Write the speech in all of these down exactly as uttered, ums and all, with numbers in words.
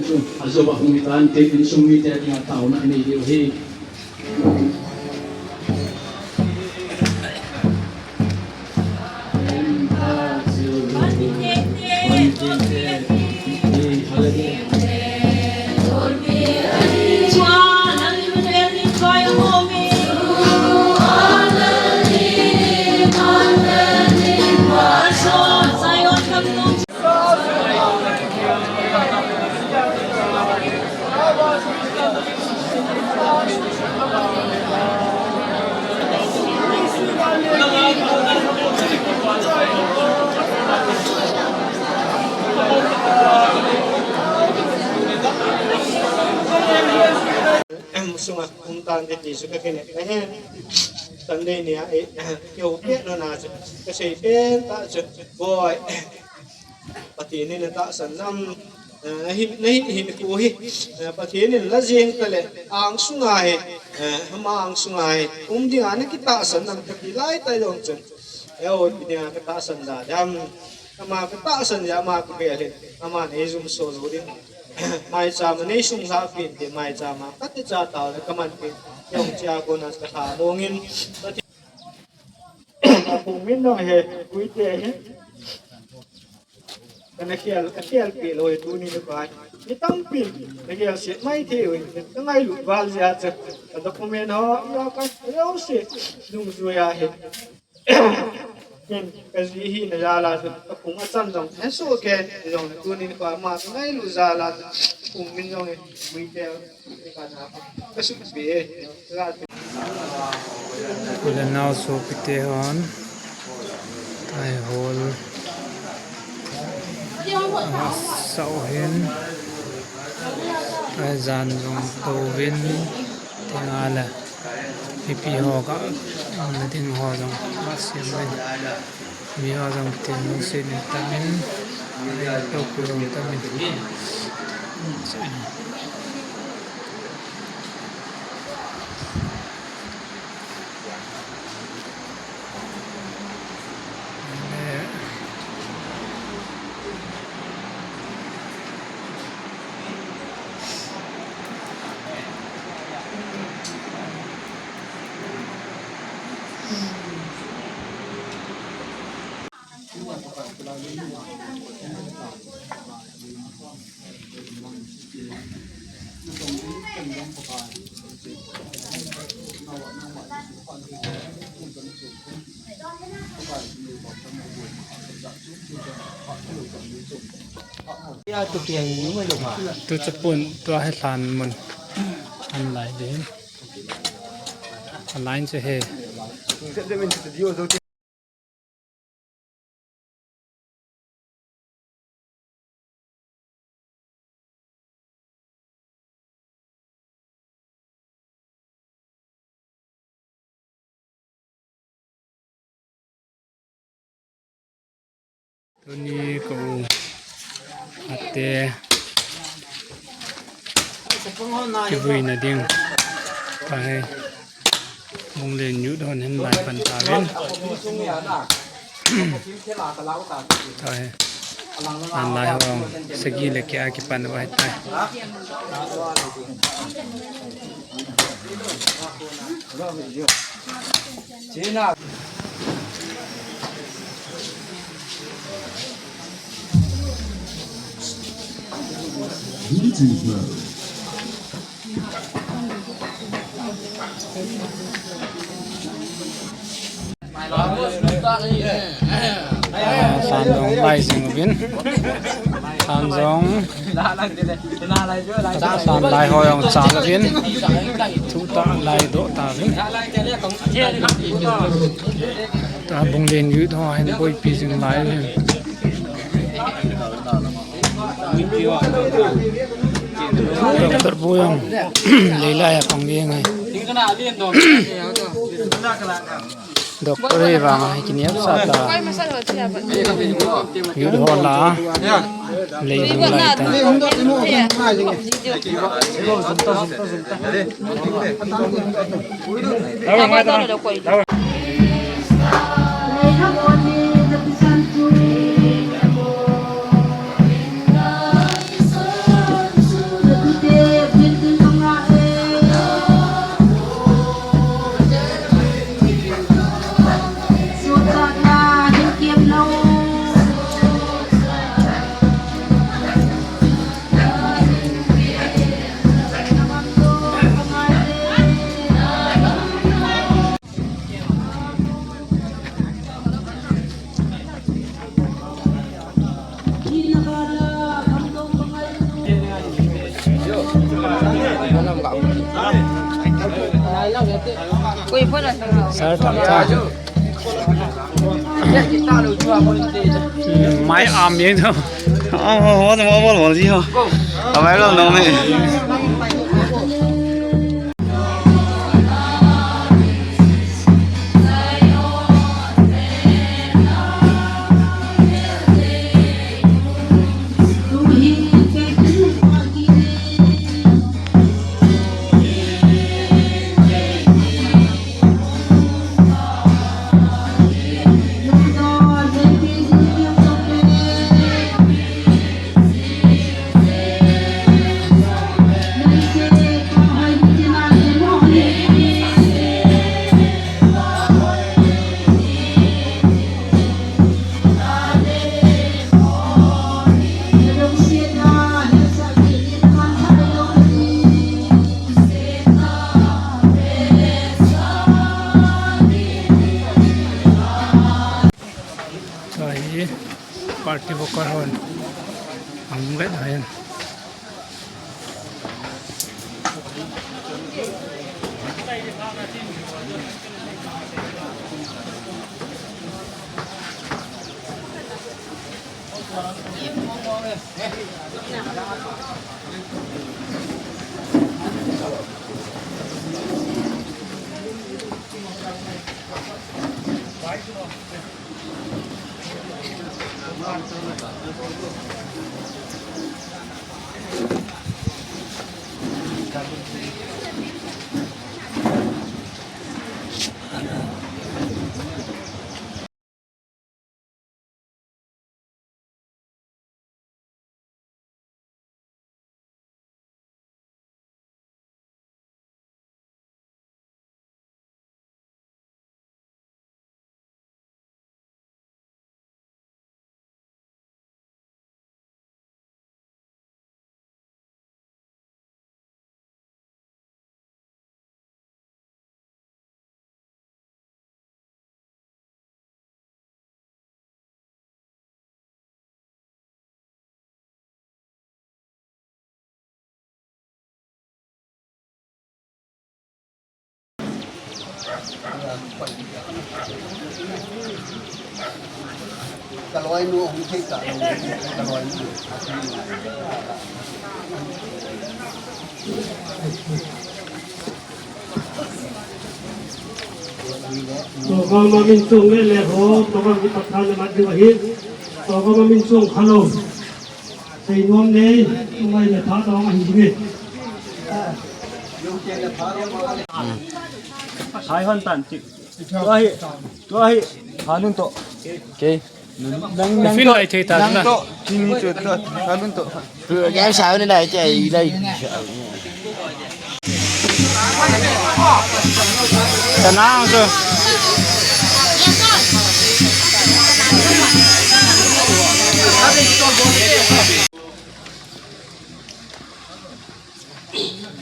Chu ajo a hung hi tante, insung mite dinga taona nei diu ahi. Em, sunga um tante ti chu ka kine, ka he. Sunday nia, eh, keu pe na na chu. Ka sei pen ta chu. Boi. Pathen in na tahsan nam, eh, na hin, na hin, hin khu hi, eh, Pathen in la jeng ta le, ang sunga hi, eh, ama ang sunga hi, um dinga na kitahsan nam ka ti lai ta jong chun. Eh, o, ti dinga ka tahsan da dam. Ama ka tahsan ya, ama ka bel hin, ama nei jum so lo ding. Maicham a nei sung la pin te, maicham a ka ti cha ta le ka man pin. Jong chia ko na ka tha mong in. Ka pung min nong he, kuite he. Kana khel, ka khel pe lo he tuni ni pa. Ni tampi, ka khel se mai thei uvin, ka ngailut val jeh a chu. Ka document ho, yo ka, yo se, nung jui a he. Hin, ka ji hina jal a chu, ka pung a chan jong, he so ke, jong tuni ni pa ma, ka ngailut jal a chu, pung min jong he, kuite. U le nao sopite hon, tai hol, ah, sao hin, tai jan jong touvin, tinga le, mipi ho ka, um, na ding ho jong, ka siam uvin. Mi ho jong tin lungset in tamin, topi jong tamin. Tu chapun, tua hi lhan mun. An lai ding. A line chu he. Tuni ka u ate kivuina ding. Tahe. Bunglen Youth hon hin lai pan tauvin. Tahe. An lai ho sagi le kia kipan uva hitai. Ah, lhan jong lai jing uvin. Lhan jong. Lhan lai ho jong chal uvin. Thutah lai doh tauvin. Tua Bunglen Youth ho hin boipi jing lai uvin. Doctor pu jong leilai a pang ding ahi. Doctor hi vang ahi kinep sah ta. Youth ho la lei jing lai ta. Sir, thangcha. Hmm, mai am ye tho. Oh, oh, oh, oh, oh, oh, oh. Abai lo no me. Tua hi party worker hon ahung vet ahin. Program a min chung le le ho, program ki pathan le mat diu ahi. Program a min chung khalou. Sei nom nei, tumai le tha tong ahi ding e. Hai hon tan ti. Tua hi, tua hi, hanun to. Okay. Nang, nang, nang to, nang to, kini to, to, hanun to. Tua ya sa ni lai te ai lai. Tanang to.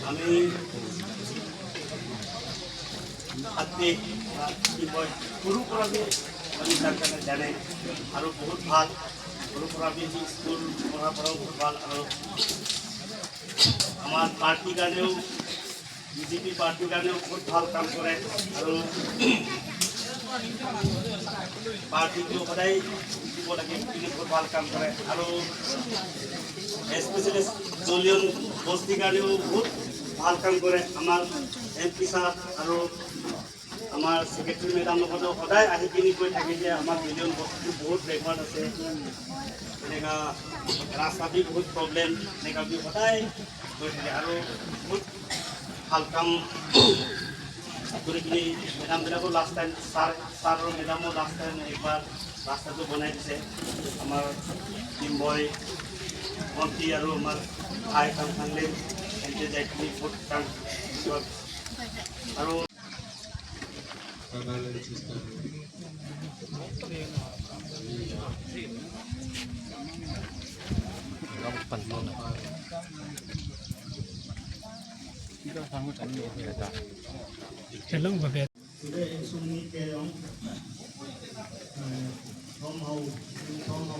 আমি হাতে কি কয়, সৰুৰ পৰা আমি, আমি তাৰ কাৰণে জানে আৰু বহুত ভাল। সৰুৰ পৰা আমি স্কুল পঢ়াৰ পৰাও বহুত ভাল আৰু আমাৰ পাৰ্টিৰ কাৰণেও, বিজেপি পাৰ্টিৰ কাৰণেও বহুত ভাল কাম কৰে আৰু পাৰ্টিটো সদায় জিকিব লাগে, কিন্তু বহুত ভাল কাম কৰে আৰু স্পেচিয়েলি জলিয়ন বস্তিৰ কাৰণেও বহুত ভাল কাম কৰে আমাৰ এম পি ছাৰ আৰু আমাৰ ছেক্ৰেটাৰী মেডাম লগতো সদায় আহি কিনি কৈ থাকে যে আমাৰ জলিয়ন বস্তিটো বহুত বেকৱাৰ্ড আছে, এনেকা ৰাস্তা দি বহুত প্ৰব্লেম, এনেকা বুলি সদায় কৈ থাকে আৰু বহুত ভাল কাম কৰি কিনি মেডামবিলাকো লাষ্ট টাইম ছাৰ, ছাৰ আৰু মেডামো লাষ্ট টাইম একবাৰ ৰাস্তাটো বনাই দিছে। আমাৰ ডিম্বই মন্ত্ৰী আৰু আমাৰ আই কাম থাংলে এনেকে যাই কিনি বহুত কাম আৰু Hello, Babette. Today is Sunni Keyong. Uh, from how, from how,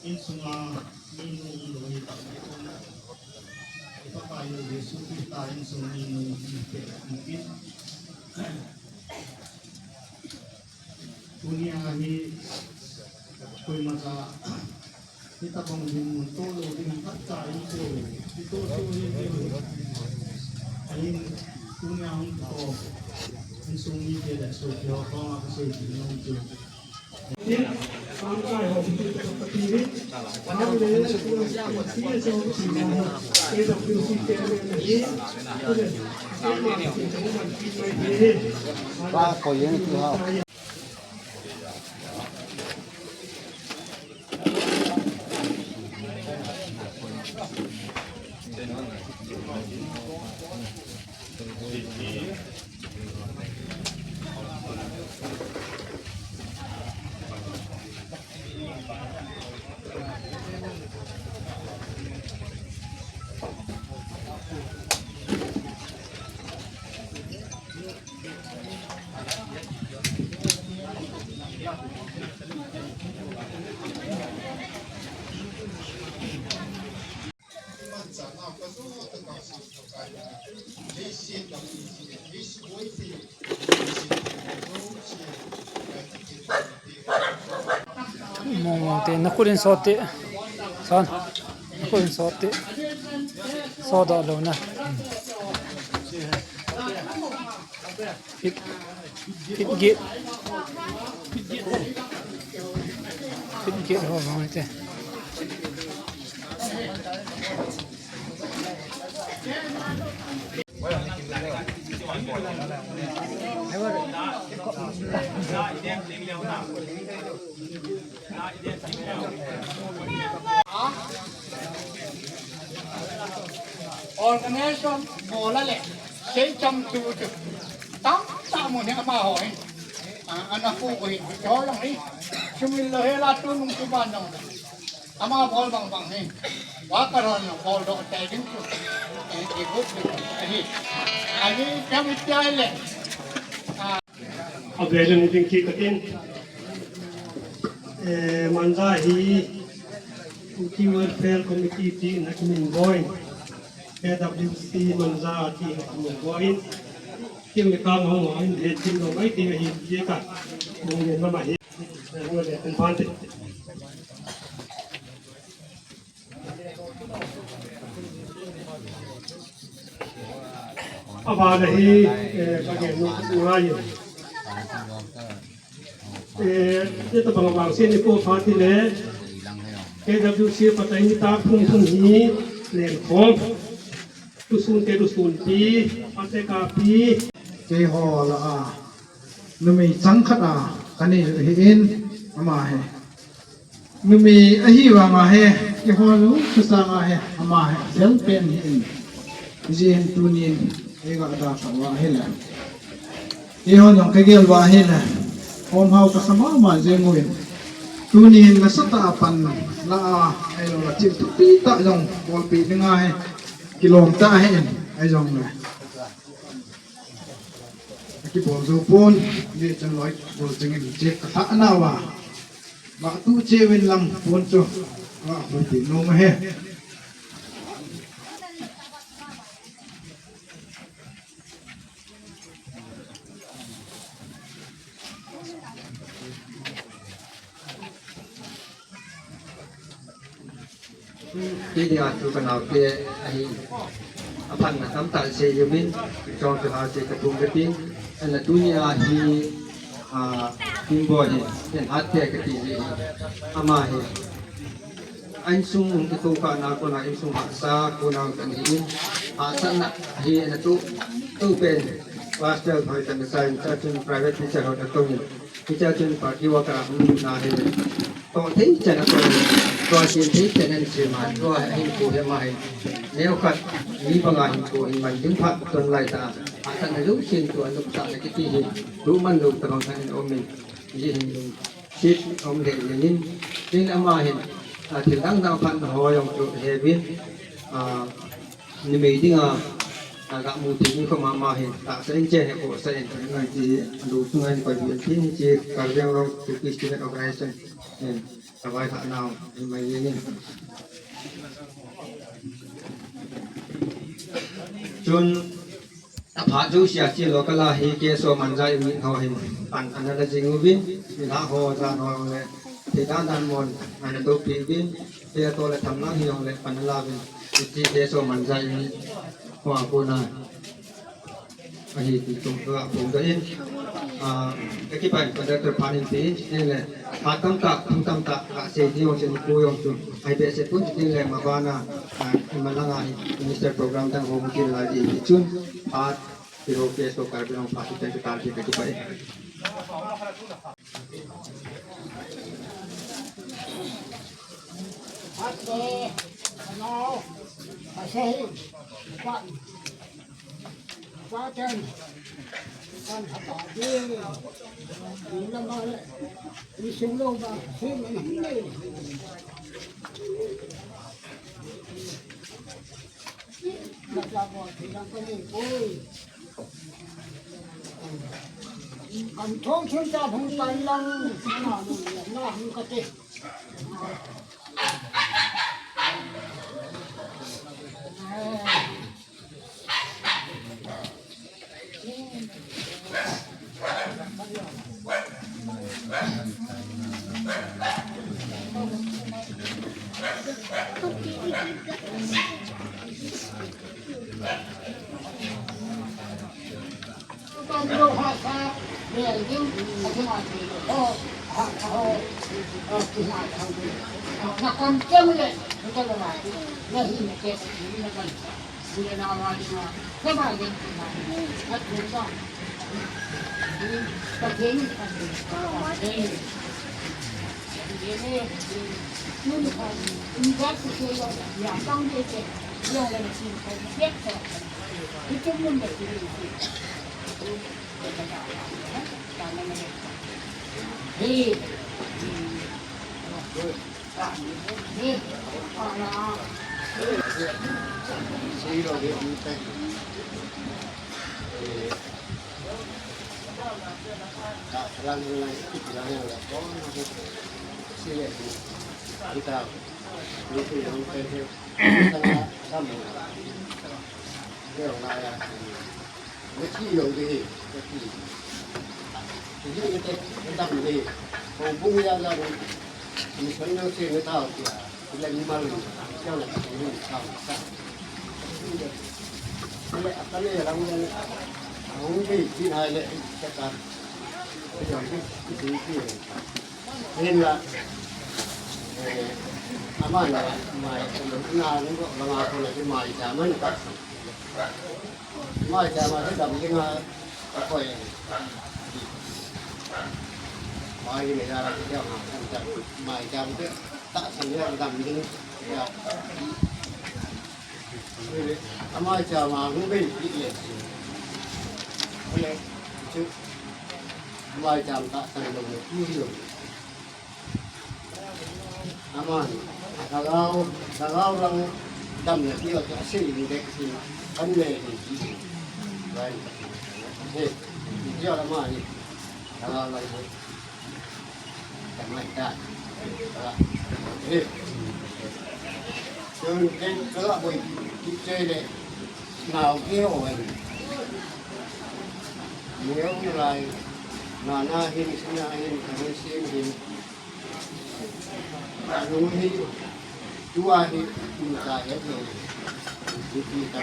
Insunga minu umlou hi tampi um. I Pakai u Jesu Christa insung minu hi pe um in. Tunia hi koima cha hitabang dinmun toh lou ding khat cha insung hi toh lou ding. Ahin tunia hung toh insung mite le sopi ho koma kasei ding nom chu. Mong mong te, na khut in sot te. Son, na khut in sot te. Sot doh lou na. Fit, fit gate. Fit gate ho bang te. Organization bola le, sei cham tu tu. Tam tam mo ne ama ho hin. A, ana pu ko hin. Ho long hin. Sumil lo he la tu nung tu ban long. Ama bol bang bang hin. Wa ka ron lo bol do te ding tu. E, e, good. Ahi. Ahi, kam itia le. A, Avelin ding kit katin. Eh, Manja hi Kuki Welfare Committee ti na kimin boi. K W C Manja ti na kimin boi. Kim ni kang hong hong he tim lo mai ti hi ye ka. Mong ye na ma hi. Mong ye kan pan ti. Abana hi, eh, kage no ngai. Eh, tabang bang sin ni ko party le. K W C patai ni ta phung phung hi len khom. Tu sun te tu sun pi, pate ka pi. Keiho lah a. Numei chang khat a, kanei u ahin, ama hi. Numei ahi vang a hi, keiho jong chusang a hi, ama hi, fel pen ahin. Hijeh hin tunin, eiga dalha uva ahile. Keiho jong kagel uva ahile. Hom hao kasa mama jeng uvin. Tunin nasatah a pan la a, ahilou le thil thupi tah jong bolpeh ding ahi. Kilom tah ahin, ahijongle. Akibol jou pon, hijeh chun loi bol jing in che kathah nauva. Vah tu che uvin lang pon chu. Vah hoi ti nom ahi. Kei dinga chu kanaote ahi. Aphatna tamtah sei uvin, chong chu hao che kathum katin. Ahinla tunia hi, a, Kimboi hi, ken hat te kati hi. Ama hi. A insung hung kitoh kah na kona insung hahsa kona kan hi in. Hahsatna hi ana tu, tu pen. Class twelve hoi kan sa in, chachun private teacher hoi kan tong in. Hiche chun party worker a hung na hi. Toh thei chan a toh. Toh sin thei chan a ni che ma. Toh hin ko he ma hin. Neo khat ni banga hin ko hin man ding phat ton lai ta. A tan na lu sin tu an lu ta na kiti hin. Lu man lu ta bang hin om min. Ji hin lu. Sit om le le nin. Tin ama hin. A thil dang dang phat na ho jong chu he bin. A Numei dinga, a, ga mu thei ding kho mama hin, tahsa in che he ko sa in, ngai ti, a lu chunga in koi bi an tin hiche, Karbi Anglong Kuki Student Organization, eh, Kavai kha nau, in mai yin in. Chun, aphat jousea chu local a hi K S O Manjai unit ho hin pan ana la jing uvin, mi la ho jan ho le, thei dan dan mon ana tohpi uvin, pe to le tham lang hi jong le pan ala uvin, hiche K S O Manjai unit ho a kona. Ahi ti tum ka phongdoh in, ah, ka kipah in conductor phat in pe in, chuteng le, phat tamtah, thil tamtah, ka sei ding jong chun, pu jong chun, ahi behseh pon chuteng le, ma bana, ah, ma langa hi, minister program dang hung kit lai ding ti chun, phat, ti ho K S O Karbi Anglong phat, chuteng ka tan ti ka kipah in. Kan thong thim ta hung tai lang, na, na, na, hung kate. Hinla, eh, ama la, mai, na, na, na, na, na, mai, ta, man, ta. Mai, ta, mai, ta, dam, ding, a, a, koi. Mai, me, ya, la, ya, ma, ta, ta, mai, ta, ta, ta, sa, ya, dam, ding, ya. Ama cha ma hung bei ti le. Ole, chu. Ama cha ta ta lo ne, ti lo. Ama ni, ta gao, ta gao lang dam ne ti lo, ta se ni de ki. Kan le ni ti. Rai. He, ti lo ama ni. Ta gao lang. Chun kei ka boi kit chai le nao kei ho ahi. Neo nalai, nana hin, sina hin, kahin sin hin. Nung hi, tua hi, nung ta het lo. Niti ta.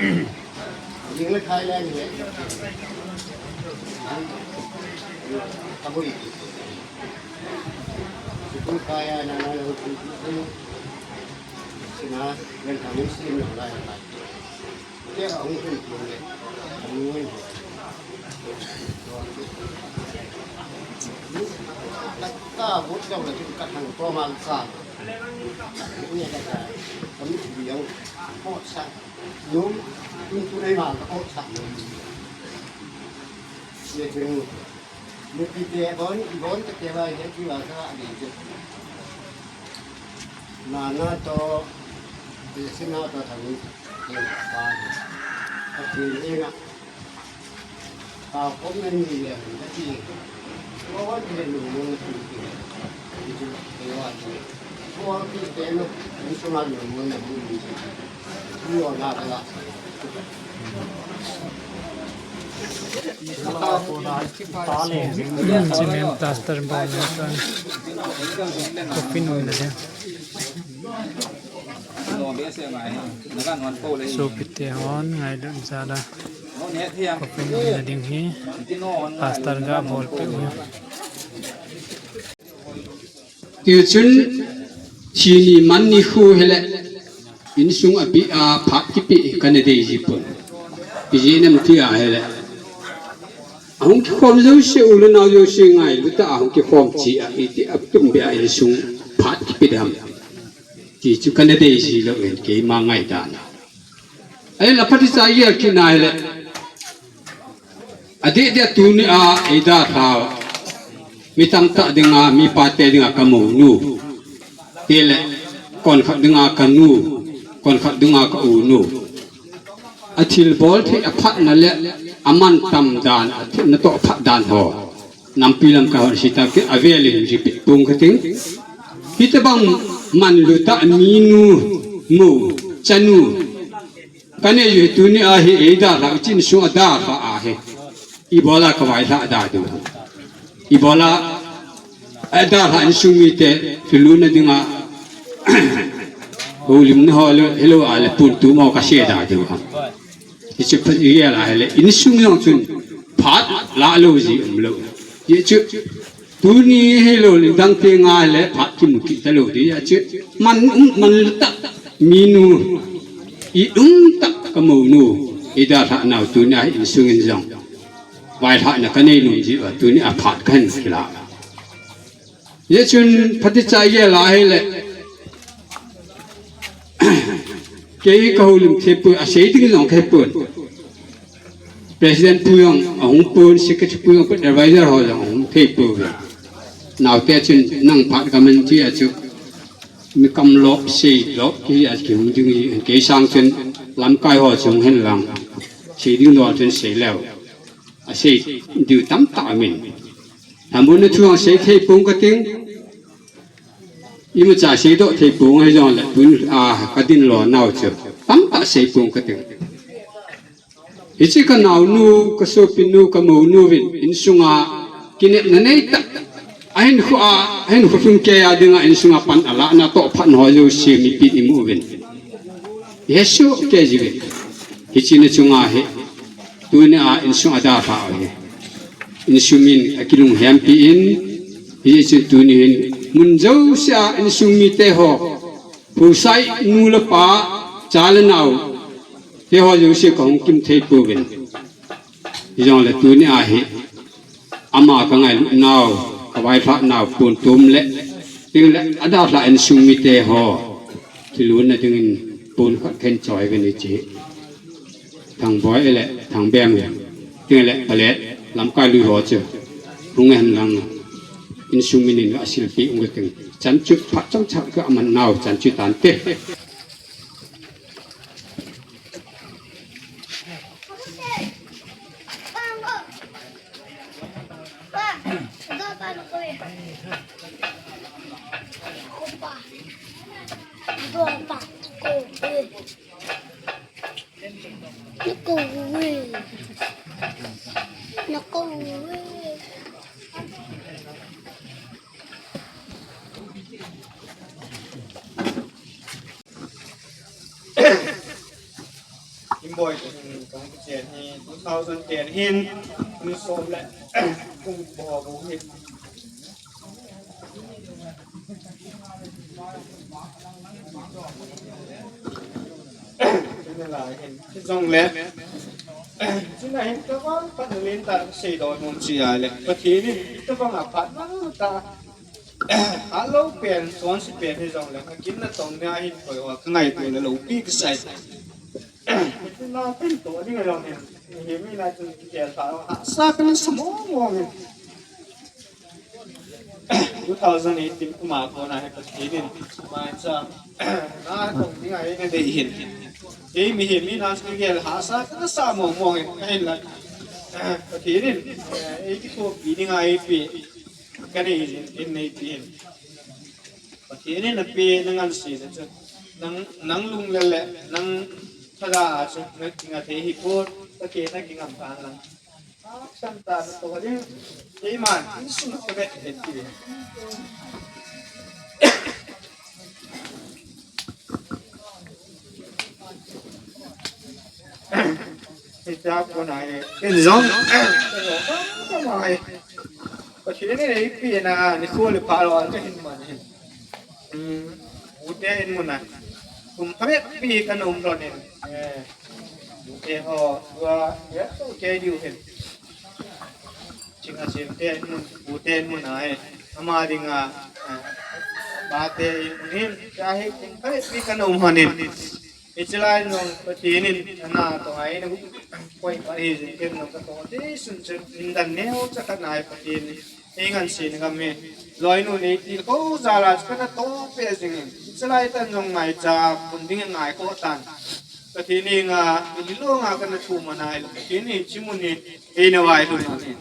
Jing le khai le ni het. Ka boi kit. Sikul kaya na na lo sikul. Sina, len kami sin na la ya. Ke a hung kun kun le. Hung kun. Ka, ka bot jong le ka thang to ma sa. Ni ka ka. Kami biang ko sa. Num, num tu nei ma ko sa. Ye teng. Nupi te bon, bon te te vai he ki va ka a di je. Nana to, te sina to thang ni, te va ni. Ka ti ni na. Ka kom na ni le, ka ti. Ko wa ti le nu mo na ti ti. Ti ti te wa ti. Cement plaster bol na tan. Coffin ui na dia. Sopite hon ngailut jal a. Coffin ui na ding hi. Plaster ga bol peh u. Tichun thi ni man ni khu hile, insung a bia phat kipe kana dei ji pon. Ijeh inem tia hile, ahung kikhom jouse, u le nao jouse ngailut a ahung kikhom chi a, iti a tum bia insung phat kipe dam. Tichu kana dei ji lou in keima ngaidan. Ahinla phatecha igel kit na hile, adeh deh a tuni a eidalha mi tamtah dinga, mi pate dinga ka mounu. Tile, konkhat dinga ka nu, konkhat dinga ka unu. Athilbol thei aphatna le amantam dan, athil natoh phat dan ho. Nampi lam ka hon sita ke avel in repeat pung kating. Hitobang manlut a minu, mou, chanu. Kanei u hi tuni a hi eidalha, insung a dalha ahi. Ibola ka vailhah da diu. Ibola adalha insung mite thiluna dinga houlimna ho le, hilou a le puntum ho ka sei da diu ham. Hichu phat igel a hile, insung jong chun phat la lou ji umlou. Hichu tuni hilou le dang tenga le phat kimu kit talou di hichu. Man, manlut a minu, i um tah ka mounu, eidalhah nau tuni a insung in jong vailhahna kanei nom ji uva tuni a phat kahin kila. Hichun phatecha igel a hile, kei ka houlim thei poi, asei ding jong kahepon. President pu jong ahung pon, secretary pu jong, advisor ho jong ahung thei pouve. Naote chun nang phat kaman ti a chu, mi kamlop seilop kei a kihung ding hi, kei sang chun lamkai ho chu hung hen lang, sei ding dol chun sei leu. Asei diu tamtah amin. Thamun na thu asei thei pong kating. Imacha seidoh thei pong ahi jongle tun a kadin lo nau chu tamtah sei pong kating. Hiche ka naonu, ka sopinu, ka mounu vin insunga kinepna neitah, ahinkho a, ahinkho lhung keiya dinga insunga pan alahna toh phatna ho jouse mipin imu uvin. Ihesoh kei jiuvin. Hiche na chunga hi tunia insung adalhah u hi insung min akilunghempi in, hiche tuni hin mun jousea insung mite ho, phusai nu le pa, cha le nao te ho jouse kahung kim thei pouvin. Hijongle tunia hi ama kangailut nau, kavailhah nau pon tom le, tin le adalhah insung mite ho thilunna dingin pon khat kahin choi uvin hiche. Thangboi le Thangbem le, tin le Palet lamkai lui ho chu hung hen lang, insung min in asilpi ung ting. Chan chu phat chomcha ka aman nau chan chu tante. Inboi kahin, kahin kichen hi two thousand ten hin, kum som le kum boh boh hi. Chuna lai hin, hijongle, chuna hin tabang phat len tah seidoh nom chu ahile, Pathen in tabang a phat lang tah, alou pen, chonse pen hijongle, ka kin na tong nia hin koi ho ka ngaito le loupi kasai. Tina pen to ding jong hin, mihem in a chun kigel tha, hahsa kana sa mong mong in. Two thousand eighteen kum a kona hi Pathen in, maicha, na tong ding a eina dei hin. Kei mihem in a chun kigel hahsa kana sa mong mong in, ahinla Pathen in, eh, eikithopi ding a eipe, kanei jin, in neipe in. Kei ni na pe na ngan si le chu. Nang, nang lung le le, nang thaga a chu, na kinga thei hi pon, ka ke na kingam tan lang. San ta na to ha ding. Kei man, in sun ko be he ti. Hitia kona hi. Ken jong. Ka mai. Pathen in eipi na ni khol pha lo ka hin man hin. Hmm. Ute in mun a. Kum phabep pi ka nom lon in. Eh. Ute ho. Tua. Ya to ke diu hin. Ching a chim te in mun. Ute in mun a eh. Ama ding a. Eh. Ba te in mun hin. Cha hi kum phabep pi ka nom lon in. Hiche lai jong Pathen in ana tong a eina koi pa hi jing ken jong ka tong a te sun chen in dan neo cha ka nai Pathen in. Ei ngan sin gam hi. Loinu nei til ko jal a chu kana to pe jing in. Hiche lai tan jong ngai cha kun ding ngai ko tan. Pathen in nga, i lo nga kana thu ma nai lo. Pathen in hiche mun hi eina vai lhun na ni.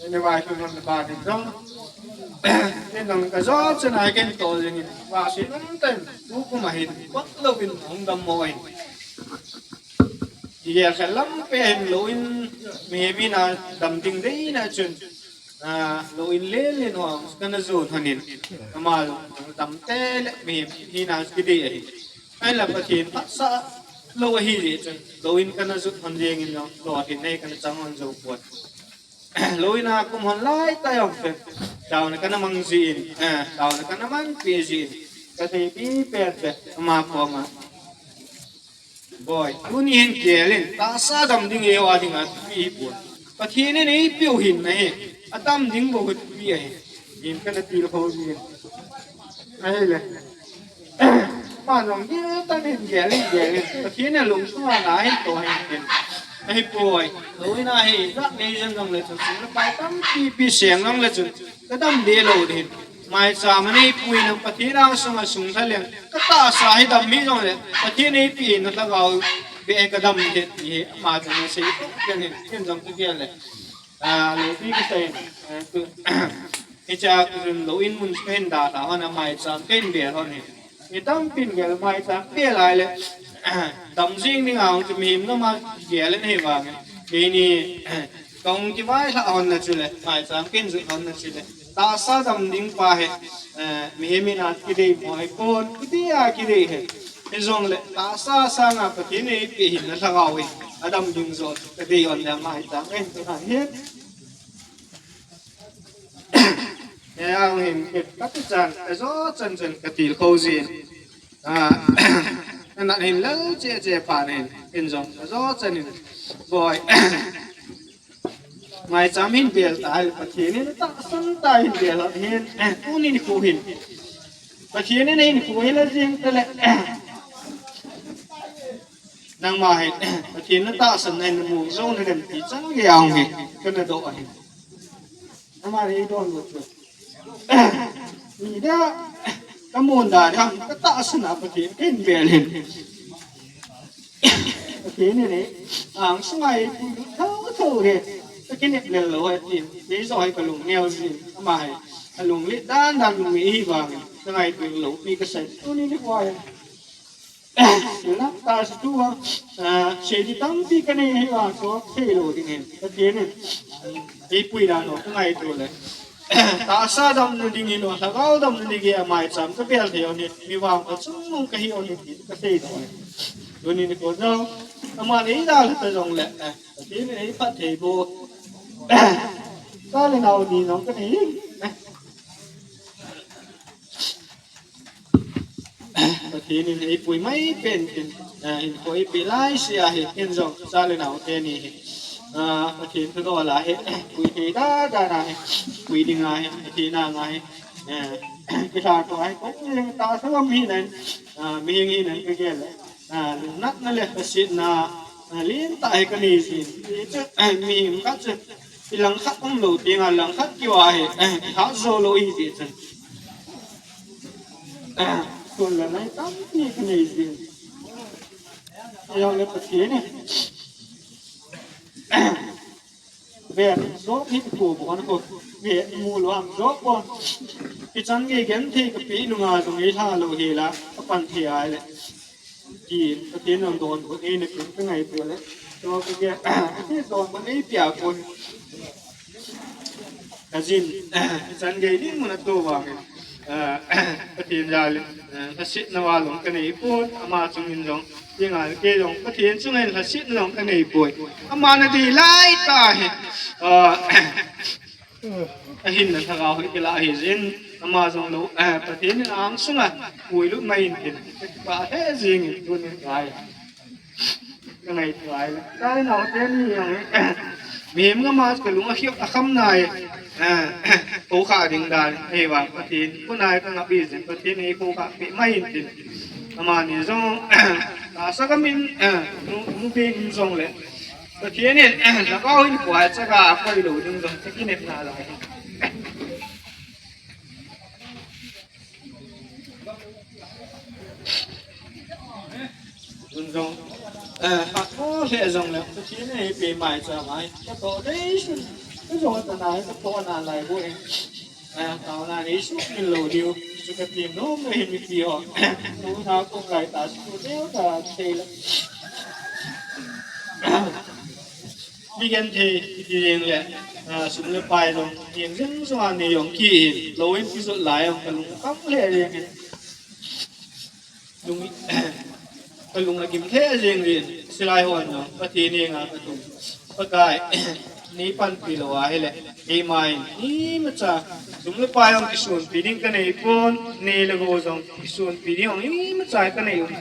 Ni vai tu non ba ni jong. Ni nong ka jo chen ai ken to jing in. Wa si nong ten. Tu ku ma hin. Kot lo bin hung dam mo in. Ye kha lam pe hin lo in. Mi mi na dam ding dei na chun. A, lo in lel in hong, kana jon hanin. Ama lo, tam te le mi, hi na ki dei ahi. Ai la Pathen phatsa lo ahi le chun. Lo in kana jon han ding in lo, lo hin nei kana chang han jo pon. Lo in a kum han lai ta yong pen. Dau na kana mang ji in, eh, dau na kana mang pi ji in. Ka thei pi pen pe, ama ko ma. Boi, tuni hin gel in, tahsa dam ding e, o a ding a, pi hi pon. Pathen in eipiu hin na hi, adam ding bou hi pi ahi. Hin kana til ho ding. Ahile. Ma jong gel tan in gel in, gel in. Pathen in lungsunga na hin to hin tin. Ahi poi. Lo in a hi, jat nei jeng jong le chun, sum le pai tampi pi seng jong le chun. Ka dam de lo ding. Maicham a neipui nang Pathen angsunga sung lha leng. Ka tahsa hi dam hi jong le. Pathen eipi na lhagao beh ka dam de ti hi. Ama jong na sei tok leng hin. Ken jong ka gel le. A, lo pi ka sei. A, tu. Hiche a ka jun lo in mun ka hin dalha hon a maicham ka hin bel hon hi. Mi tampin gel maicham bel lai le. Dam jing ding a hung chu mihem gam a gel in hi vang. Keini Ka hung kivailhah hon na chule, maicham ka hin jot hon na chule. Tahsa dam ding pa hi, eh, mihem in a kidei mo hi pon, kidei a kidei hi. Hijongle, tahsa sanga Pathen in eipeh hin na lhagao hi. Adam ding jo, ka dei hon le maicham ka hin jot hon hi. Eh, ahung hin, ka ti chan, ka jo chan chan ka tilkhou jin. Ah, na hin lal che che pa nen, ken jong, ka jo chan in. Boi. Maicham hin bel ta, Pathen in tahsan ta hin bel hin, eh, tuni nikho hin. Pathen in hin khu hi la jing ta le. Nangma hin, Pathen na tahsan na hin mu jong na dem ti chang ge ang hin, ka na do hin. Ama rei don lo chu. Ni da, ka mun da ham, ka tahsan a Pathen, ka hin bel hin. Pathen in e, angsunga eipui tho tho hi, ka kinep lel lou ahi tin, kei jo hi ka lung neo jin, ama hi, ka lunglet dan dan mi hi vang, ka ngaito lou pi ka sei, tuni nikho hi. Sil na, tahsa tu a, ah, sei di tampi ka nei hi vang, so, sei lou ding hin, Pathen in, eipui dan lou, ka ngaito le. Tahsa damna ding hi lo, lhagao damna ding hi a maicham ka bel thei u hi, mi vangpha chungnung ka hi u hi ti ka sei doh u hi. Tuni nikho jong, ama nei dalha ta jongle, eh, Pathen in eiphatthei bou. Cha le nao ni jong ka nei. Pathen in eipui mai pen tin, eh, hinkho eipeh lai sia hi, ken jong cha le nao teni hi. Ah, Pathen thudol a hi, pui thei da da na hi, pui ding a hi, Pathen anga hi, eh, kitha to a hi, koi jong tahsa gam hi nan, ah, mihem hi nan ka gel le, ah, lungnatna le lhasetna, ah, lentah hi ka nei jin. Hichu, eh, mihem khat chu, i langkhat umlou teng a langkhat keu a hi, eh, hat jou lou hi ti chun. Kon la nai tampi ka nei jin. Ejong le Pathen in ve, jo hi ko bon ko ve mu lo am jo ko. Ichan gei genthei ka pe nunga jong ei lha lo hi la ka pan thei ai le. Ti Pathen in donbut eina pe ka ngaito le. To ka ge Pathen donbut ei pia kon. Ka jin, ichan gei ding mun a to vang in, ah, Pathen jal in, ah, lhasetna val jong ka nei pon, ama chung in jong, ti ngal kei jong, Pathen chung in lhasetna jong ka nei poi. Ama na dei lai ta hi, ah, ahin na thagau hi kila hi jin, ama jong lo, ah, Pathen in ang sunga, pui lut mai in tin, ka pa he jing in tun in kai. Ka ngaito ai le. Ka le nao te ni jong hi. Mihem gam a ka lung a khiu a kham nai. Eh, ko kha ding dan. Ei vang Pathen. Ko nai ka ngap i jin Pathen ei ko kha pe mai in tin. Ama ni jong. Ka sa ka min. Eh, nu, nu be ni jong le. Pathen in. Na ka hin ko ai cha ka ko lo ding jong. Ka ki nep na lai. Tun jong, eh, ha ko le jong le, Pathen in ei pe mai cha mai. Ka to dei sun. Ka jong ta nai, ka to na lai bo e. Eh, ka na nei su min lo diu. Su ka tin no me hin mi ti ho. Ko na ko lai ta su diu ta sei la. Mi genthei kiti jeng le, ah, sum le pai jong, jeng jeng jong a nei jong ki hin, lo in kijot lai jong, ka lung a kam le jeng in. Lung, ka lung a gim le jeng in, silai hon jong, Pathen henga ka thum. Pakai, nei panpi lou a hile, keima in, imacha, sum le pai jong kisonpi ding ka nei pon, nei le gou jong kisonpi ding jong, imacha ka nei um.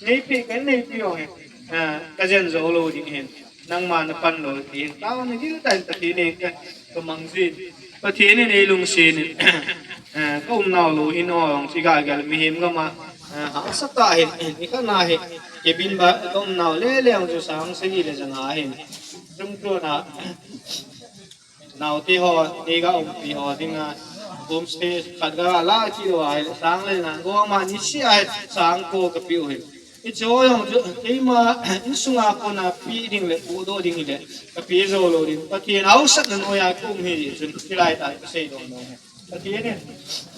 Nei pi, ka nei pi jong hin, ah, ka jen jou lou ding hin. Nangma na pan lou ti hin, taona gil tah in Pathen in ka, ka mang jin. Pathen in ei lungset in, eh, ka umnau lou hin o jong chi ga gel mihem gam a, eh, hahsa tah hin, eh, ni khat na hi, cabin ba, ka umnau le le jong chu sang sagi le ja nga hin. Chung chu na, naote ho, ei ga umpi ho dinga, homestay khat ga la chi lou a, sang le na, goma ni si a, sang ko ka pe u hin. Hiche ho jong chu, keima, insunga kona pe ding le, pudoh ding le, ka pe jou lou ding. Pathen hausatna noiya ka um hi chun, hilai tah ka seidoh nom e. Pathen in,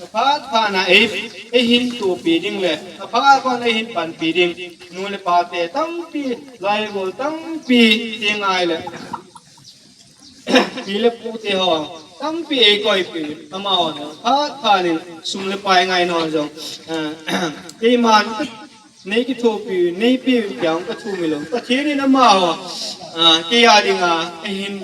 aphat phat na ei, ei hin tohpi ding le, aphat phat na ei hin panpi ding. Nu le pa te tampi, laigol tampi, ti ngai le. Pi le pu te ho, tampi ei koipi, amaho jong, phat phat in sum le pai ngai non jong, eh, keiman, nei kithopi, nei pi, piang ka thum ilou. Pathen in amaho, ah, kei a dinga, ei hin,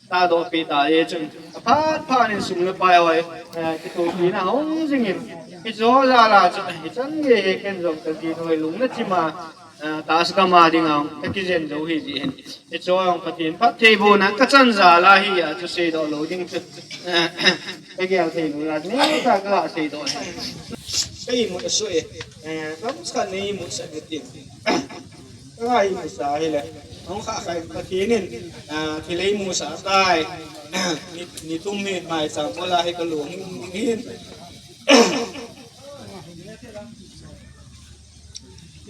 tadoh pi ta e chun. Phat phat in sum le pai ho, eh, kithopina hung jing in. Hiche ho jal a chu, hichan gei hi ken jong ka ji noi lung na chim a, eh, tahsa gam a dinga, ka kijen jou hi ji hin. Hiche ho jong Pathen phattheibohna ka chan jal a hi a chu seidoh lou ding chu. Ka gel thei lou a, nei ta ka seidoh hi. Ka imut a sui, eh, kam sa nei imut sa ni tin. Ka imut sa hi le. Hung kha khai Pathen in, ah, thil ei mu sa tai. Ni, ni thum ni mai sa mo la hi ka lung hin.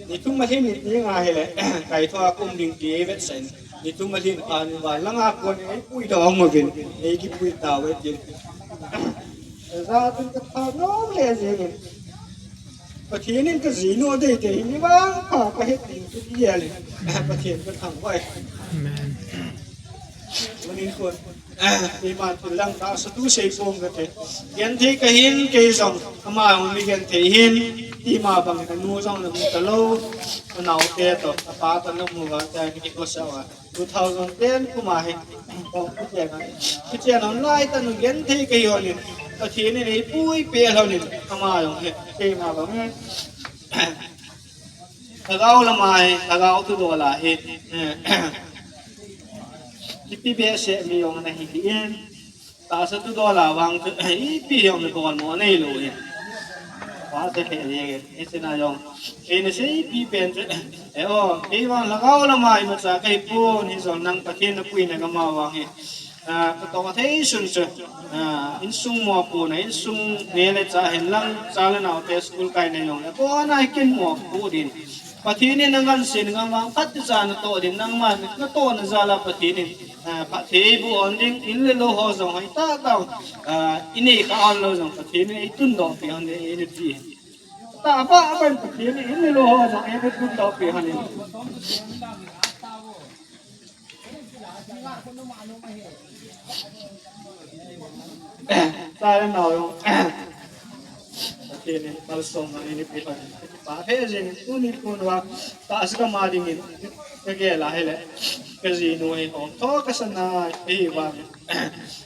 Ni thum a hin ni ti nga hi le, kai thua kum ding ti ei vet sen. Ni thum a hin pa ni van langa kon ei pui ta ong movin, ei kipui ta ve tin. Za tun ka tha nom le jeng in. Pathen in ka ji no dei te ni vang pha ka het ding ki ya le. Pathen ka thangvah e. Amen. Manin kon. Keiman thil dang tahsa thu sei pong kate. Genthei kahin kei jong, ama jong mi genthei hin, ima bang kanu jong namu talou, anaote toh, apa toh namu uva, tia kikosah uva. Two thousand ten kum a hi, kong kichen a, kichen a hung lai tah un genthei kahi lhonin, Pathen in eipui peh lhonin, ama jong hi, keima bang hi. Lhagao lama hi, lhagao thudol a hi, kipe behseh mi jong nahi in, tahsa thudol a vang chu, ipi jong nadol mo neilou hi. Pastor he jeng in, hiche na jong, eina seipi pen chu, eh o, kei vang lhagao lama imacha kahipon, hijong nang Pathen napuina gam a vang hi. Ah, katoh thei sun chu, ah, insung mopohna, insung neh le chah hen lang, cha le naote school kai nei jong le, kona hi kin mopoh ding. Pathen in angansena gam vang khat cha natoh ding, nangma natohna jal a Pathen in, ah, phatthei eiboh hon ding, in le lou ho jong hoitah tah, ah, inei kha hon lou jong Pathen in eitundoh peh hon ding, eina ti. Tahbeh a ban Pathen in in le lou ho jong eina tundoh peh hon ding. Cha le nao jong Pathen in malsomna eina peh hon ding. Kipah thei jeng in, tuni nikho a tahsa gam a dingin kagel a hile, kajinu hi hom tho kasan a, ahivangin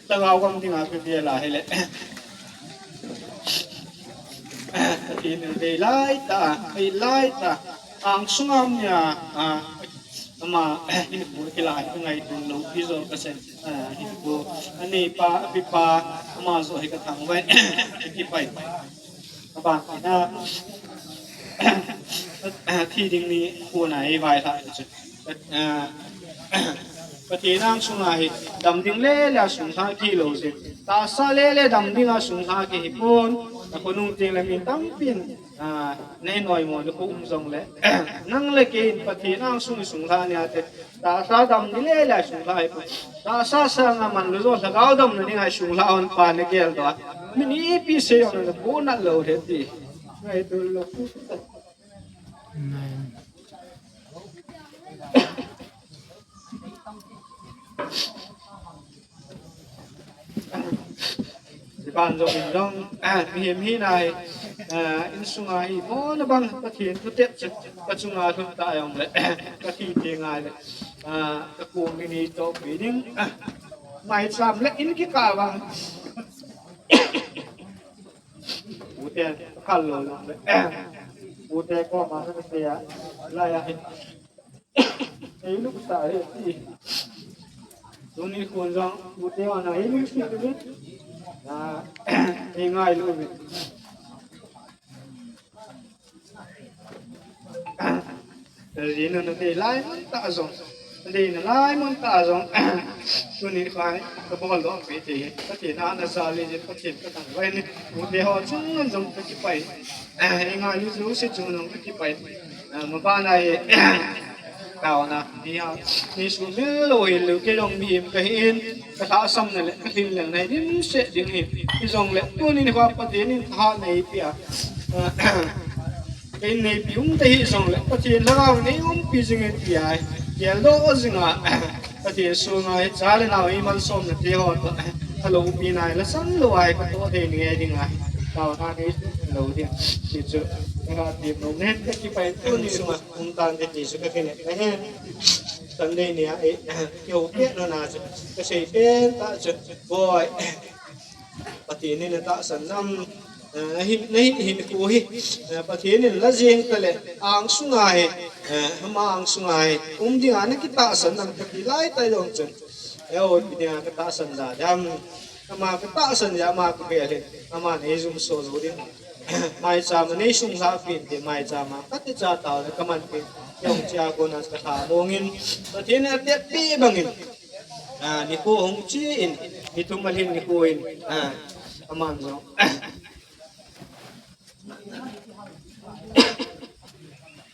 lhagao gam dinga kagel a hile, Pathen in dei lai tah, dei lai tah, angsunga um nia, ah, ama hinkho kilai kangaito lou pi jong kasen, ah, hinkho aneipa, apipa, ama joh hi kathangvah in, kakipah in. Aban tina, thi ding nikho a eivailhah chu, ah, Pathen angsunga hi dam ding le le a sunglhah kilou jeh. Tahsa le le dam dinga sunglhah kihi pon, nakhonung teng le mi tampin, ah, nei noimo nikho um jongle, nang le kei in Pathen angsung isunglhah nia te, tahsa dam ding le le a sunglhah hi pon. Tahsa sanga manlu jo lhagao damna dinga isunglhah hon pa nagel doh a, mi ipi sei jong napohnat lou ding ti ngaito lou. Iban jong in jong, ah, mihem hina hi, ah, insunga hi mona bang Pathen thutep chu kachunga lhun ta jongle, kathi teng le, ah, kakong in eitohpi ding, ah, maicham le in kikah vang. Pute, kal lou jongle, pute koma nasei a, lai a hin. Ei lungset e ti. Tuni khun jong, pute vang a ei lungset e. Na, ei ngailu e. Ajinu nadei lai mun tah jong, nadei nalai mun tah jong, tuni kha kabol doh pi ti hi, Pathen a najal jeh in Pathen kathangvah in, pute ho chung jong kakipah in, ei ngailu jouse chung jong kakipah in, ah, maban a hi, taona, ni ha, ni sumil lou hilou, kei jong mihem kahi in, kalhahsamna le kalhinlelna hi dimset ding ahi. Hijongle, tuni nikho a Pathen in thahat neipeh a, ah, kei neipi um ta hijongle, Pathen lhagao in eiumpi jing e tia, geldoh jing a, Pathen sunga hi cha le nao imalsomna te ho toh, aloupina hi lhasam lou a hi katoh thei nge dinga, taona nei lou ding. Ti chu, kaga ti nom nen, kakipah in tuni sunga um tante ti chu kakinep nahi. Sunday nia, eh, kihoupi nana chu, kasei pen tah chu, boi, Pathen in natahsan nam, eh, nahin, nahin hinkho hi, eh, Pathen in la jeng tale, angsunga hi, eh, ama angsunga hi um dinga nakitahsan nam kati lai tah jong chun, eh, ipi dinga katahsan da dam. Ama katahsan jeh a ama kabel in, aman eijumso jou ding. Maicham a neisunglhah peh in ti, maicham a kati cha taona kaman peh in, jong chia kona kalhamong in, Pathen in atep peh bang in, ah, nikho hung che in, ni thum alhin nikho in, ah, aman jong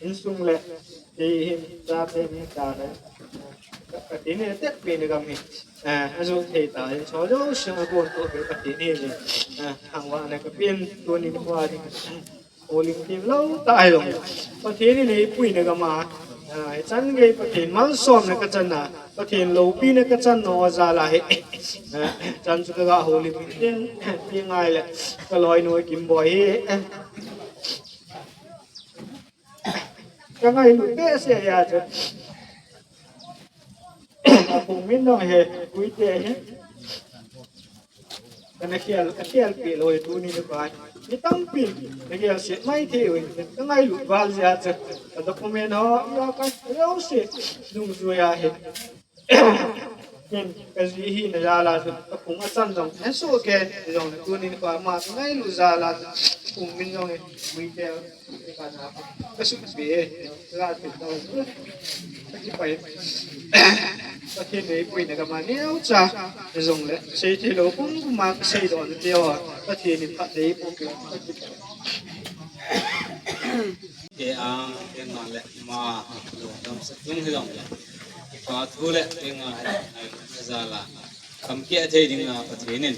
insung le, kei hin, chate hin, chate. Pathen in atep peh na gam hi, ah, ajoh thei tah in, chojou sung agon toh peh Pathen hi jeh, ah, thangvahna kapen, tuni nikho a ding, holim thim lou tah jong, Pathen in eipuina gam a, ah, ichan gei Pathen malsomna kachan a, Pathen loupina kachan nau jal a hi, ah, chan chu kaga holim in, ti ngai le, kaloinu Kimboi hi, kangailut behseh a chu. Apung min dong he, Guite hi. Kana khel, akhel peh lou hi tuni nikho a. Mi tampin, nagel set mai thei uvin, kangailut val jeh a chu. Ka document ho, io ka, io se, dungjui a hi. Hin, kaji hina jal a chu, kaphung achan jong, hesoh kei, jongle tunin koima kangailut jal a chu, kaphung min jong hi, Muitel, ika na, kasuhpi e, jal a chu, kakipa e. Pathen in eipuina gam a neocha, jongle, seithei lou pum pum a kaseidoh nate ho, Pathen in phatthei eiboh peh, kakipa e. Kei a, kei nga le ma, lungdam sa chung hi jongle. Kipa thu le, kei nga le, ngai na jal a. Kam keh thei ding a Pathen in.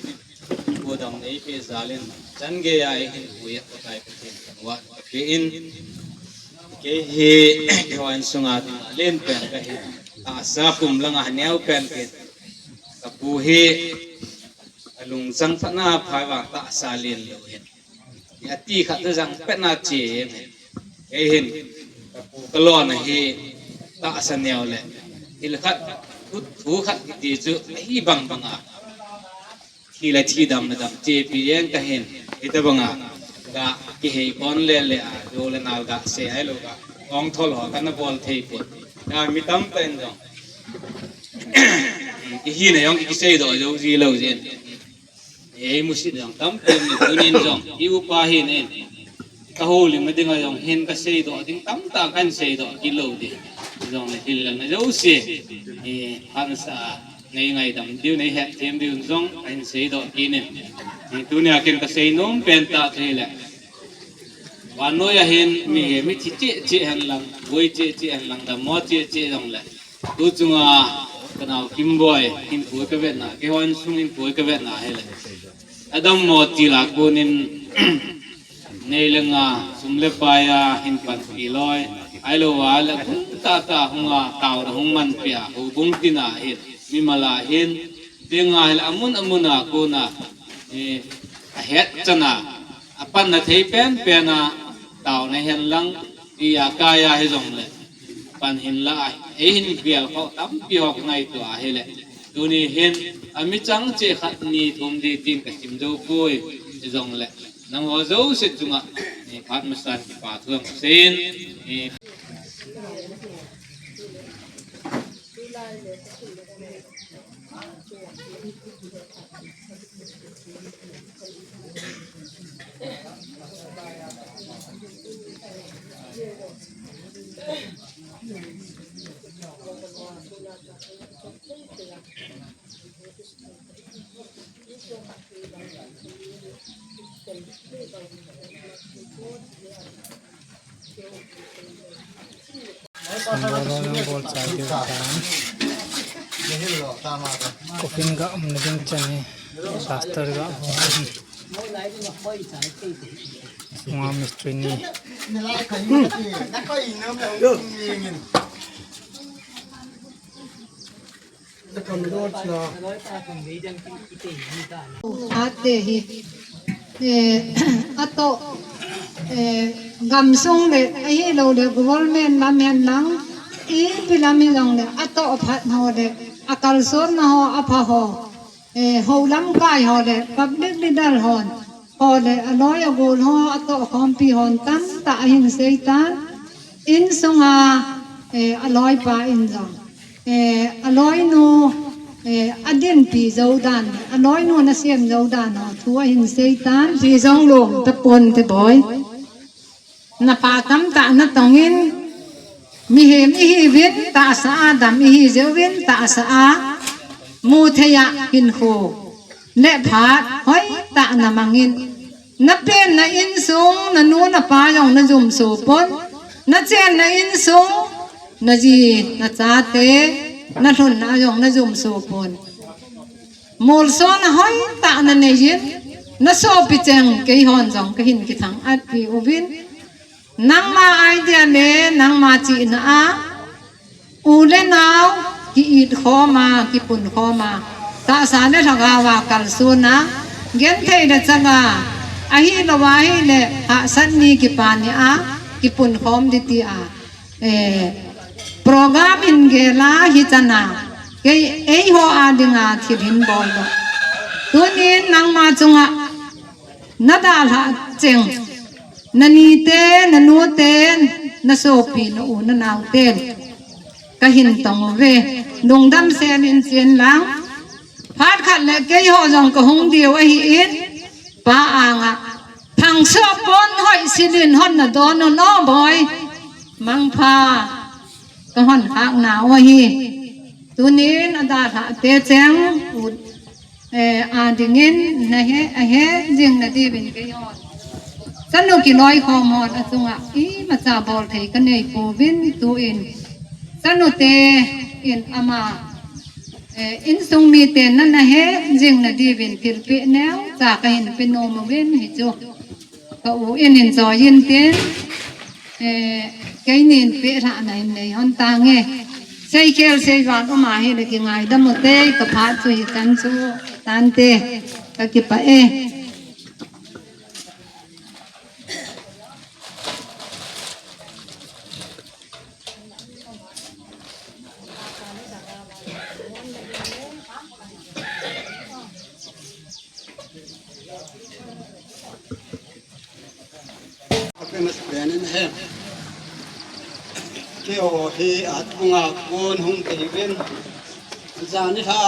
Pu dam nei pe jal in. Chan gei a eihin pui a Pakai Pathen kan vahpi in. Kei hi, keiho insung a ding a len pen kahi. Tahsa kum lang a neo pen kahi. Kapu hi, alung chang phat na pha vang tahsa len lou hin. Ati khat chu jang pet na che em. Kei hin, kapu kalona hi tahsa neo le. Thil khat, thu, thu khat kiti chu, ahi bang bang a. Thi le thi dam le dam, chepi jeng kahin. Hitabang a, ga kihei kon le le a, jo le nal ga se ai lou ga. Ong thol ho, kana bol thei pon. Ga mi tamtah in jong. Ihi na jong, ikiseidoh jou ji lou jin. Ei musit jong tampi mi tunin jong, i upa hin in. Ka houlim na ding a jong hin kaseidoh ding tamtah kahin seidoh kit lou ding. Jongle hil na jouse. Eh, hansa nei ngaidam diu nei hetthem diu jong kahin seidoh kit in. Eh, tunia ken kasei nom pen tah chu hile. Vannoi a hin mi, mi thi cheh cheh hen lang, boi cheh cheh hen lang, dammo cheh cheh jongle. Tu chunga, ka nao Kimboi, hinkho kavetna, keiho insung hinkho kavetna hile. Adammo til a konin, nei le nga, sum le pai a, hin panpi loi. Ahilou a, le kum tah tah hung a, tao le hung manpi a, houbung tin a hin, mimal a hin, ding a hile, amun amun a kona, eh, ahet chan a, apanna thei pen pen a, tao na hen lang, ti a kai a hi jongle. Pan hin la a, ei hin bial kho tampi ho kangaito a hile. Tuni hin, ami chang cheh khat ni thum di tin kasim jou poi, ti jongle. Nangho jouse chunga, ni phat masan kipa thu ang sin, ni Bol, bol chai diu tan. Coffin ga umna ding chan hi. Plaster ga um. Sunga mistri ni. Ate hi, eh, atoh, eh, gamsung le, ahilou le, government lam hen lang, ipi lam hi jongle, atoh phat ho le, akalsonna ho, apha ho, eh, hou lamkai ho le, public leader hon, ho le, aloi agol ho, atoh khompi hon, tamtah ahin seitan, insunga, eh, aloipa in jong. Eh, aloinu, eh, adinpi jou dan, aloinu nasem jou dan ho, thu ahin seitan. Hijonglou, tapon te boi. Napha tamtah natong in, mihem ihiuvin tahsa a, dam ihi jeh uvin tahsa a, muthei a hinkho, le phat, hoitah namang in. Napen na insung, nanu napa jong najumso pon. Nachen na insung, naji, nachate, nalhun na jong najumso pon. Molsona hoitah nanei in, nasopi cheng keihon jong kahin kithang-at pi uvin. Nangma idea le, nangma chihna a, u le nao, ki-it khom a, kipun khom a, tahsa le lhagao a kalson a, genthei le chang a, ahilou a hile, hahsat ni kipa ni a, kipun khom ding ti a, eh, program hin gel a hichan a, kei, eiho a dinga thil hin bol doh. Tunin nangma chunga, nadalhah cheng, nanite, nanute, nasopi, na u, nanao ten. kahin tong uve. Lungdam sel in chen lang. Phat khat le keiho jong kahung diu ahin, pa anga, thangso pon hoi silin hon nadon un o boi. Mangpha, kahon khak nau ahi. Tunin adalhah te cheng u, eh, adingin nahe, ahe jing nadiuvin keihon, chanu kiloikhom hon achunga imacha bol thei kanei pouvin tuin, chanu te in ama, eh, insung miten ana he jing nadiuvin thilpeh neocha kahin pe nom uvin hichu. Ka u in in choi in tin, eh, keinin peh lhahna in nei hon tange. Seikhel seival um ahile kingaidam ute, ka phat chu hichan chu tante, kakipah e. Keiho hi Atbunga kon hung kahiuvin. Jani lha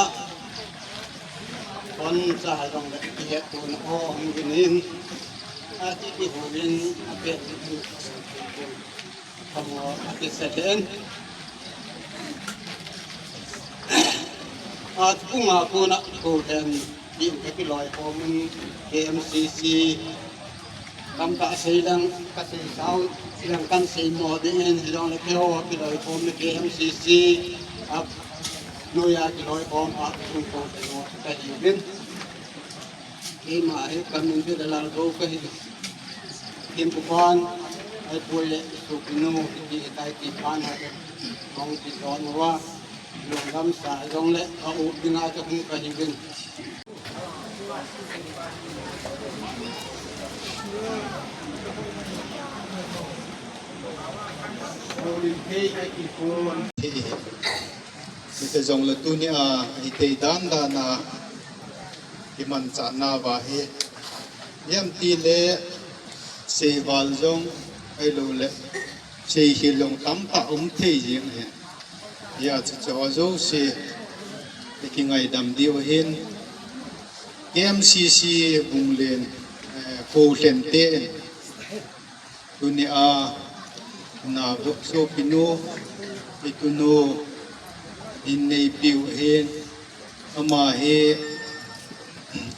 kon cha jong le kihetuna o hung kinin. Ati kihouin apet. Kamo akiseten. Atbunga kona Khullen tin kakiloikhom in, K M C C tamtah sei lang kasei sao, sei lang kan sei mo dingin, hijongle keiho kiloikhom in K M C C a noiya kiloikhom a Atbung Khullen ho kahiuvin. Keima hi kamin Velalgou kahi. Thempu pan, ahipoi le sopinu, hiti hitai ti pan ha, hung kijon uva, lungdam sa jongle, ka u dinga kahung kahiuvin. Hiti jongle tunia, hiti dan dan a, kimanchah nauva hi. Ijem tile seival jong ahilouleh seikhel jong tamtah um thei jeng ahi. Hijeh chun chuho jouse ikingaidam diu ahin. K M C C Bunglen, eh, Khullen te in tunia, na vok sopinu, itunu, in neipiu ahin, ama hi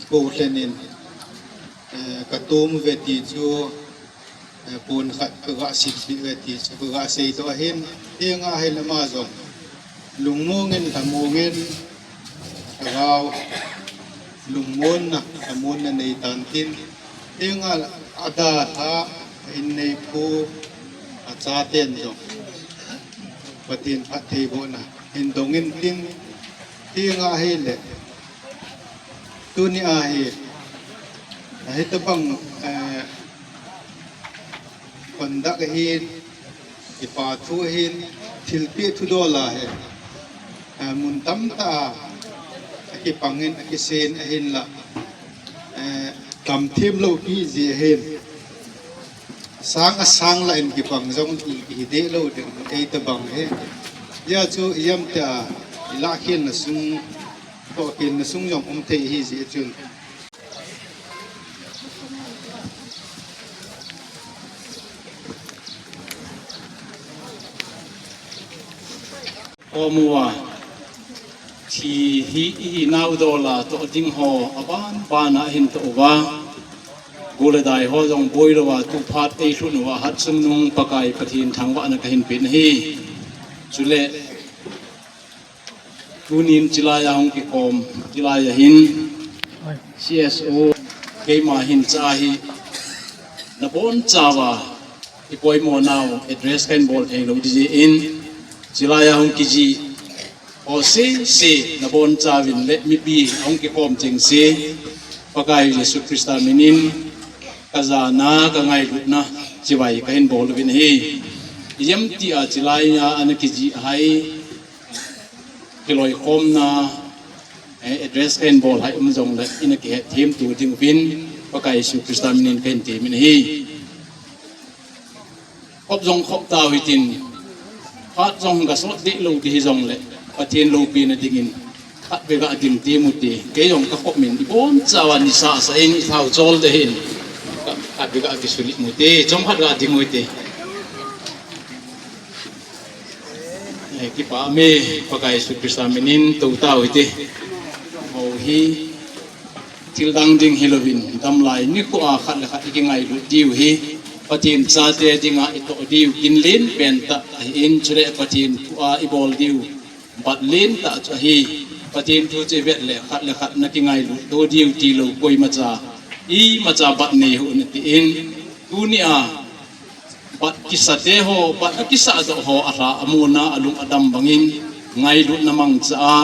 Khullen in, eh, katom uve ti chu, eh, pon khat kaga seipi uve ti chu kaga seidoh ahin, hinga hileh ama jong lungmong in, lhamong in, lhagao lungmonna, lhamonna neitan tin, hinga adalhah, a inneipu, achaten jong Pathen phattheibohna hin dong intin, hinga hileh tunia hi, hitobang, eh, conduct ahin, kipa thu ahin, thilpeh thudol ahi. Eh, mun tamtah a akipangin, akisen ahinlah, eh, kamthemlou pi jeh ahin. Sang asang lah in kipang jong i, ihi dehlou ding, hitobang hi. Hijeh chun ijem tia, ilahkhelna sung, tohkhelna sung jong um thei ahi jeh chun. Khom uva, thi hi ihinau dola toh ding ho aban bana ahin toh uva, go le dai ho jong boilouva, tuphat eilhun uva, Hatsung nung Pakai Pathen thangvahna kahin pen ahi. Chule, tunin chilaiya hung kikhom, chilaiya hin C S O, keima hin cha hi nabonchauva ipoimo nau address kahin bol theilou ding jeh in, chilaiya hung kijih ho sese nabonchauvin le mipi hung kikhom chengse, Pakai Jesu Christa minin kajana, kangailutna chibai kahin bol uvin ahi. Ijem tia chilaiya ana kijih hai kiloikhomna, eh, address kahin bol hai um jongle, ina kihetthemtu dinguvin Pakai Jesu Christa minin kahin temin ahi. Khop jong khop tau hitin, Khat jong gasot deh lou ding hijongle, Pathen loupina dingin khatvei ga ding temu te. Kei jong kakhop min, ibonchauva nisa sa in, ithao chol ding hin, khatvei ga kisulit mu te, chomkhat ga ding u hite. Eh, kipah e, Pakai Jesu Christa minin tou tau hite. Hou hi thil dang ding hilouvin, damlai nikho a khat le khat ikingailut diu hi Pathen chate dinga itoh diu ginlen pentah ahin, chule Pathen thu a ibol diu bat lentah chu ahi. Pathen thu chu ivet le khat le khat nakingailut to diu tilou koimacha, imacha bat nei hih un atin, tunia bat kisate ho, bat akisah doh ho alha amuna alung adam bangin ngailutna mangcha a,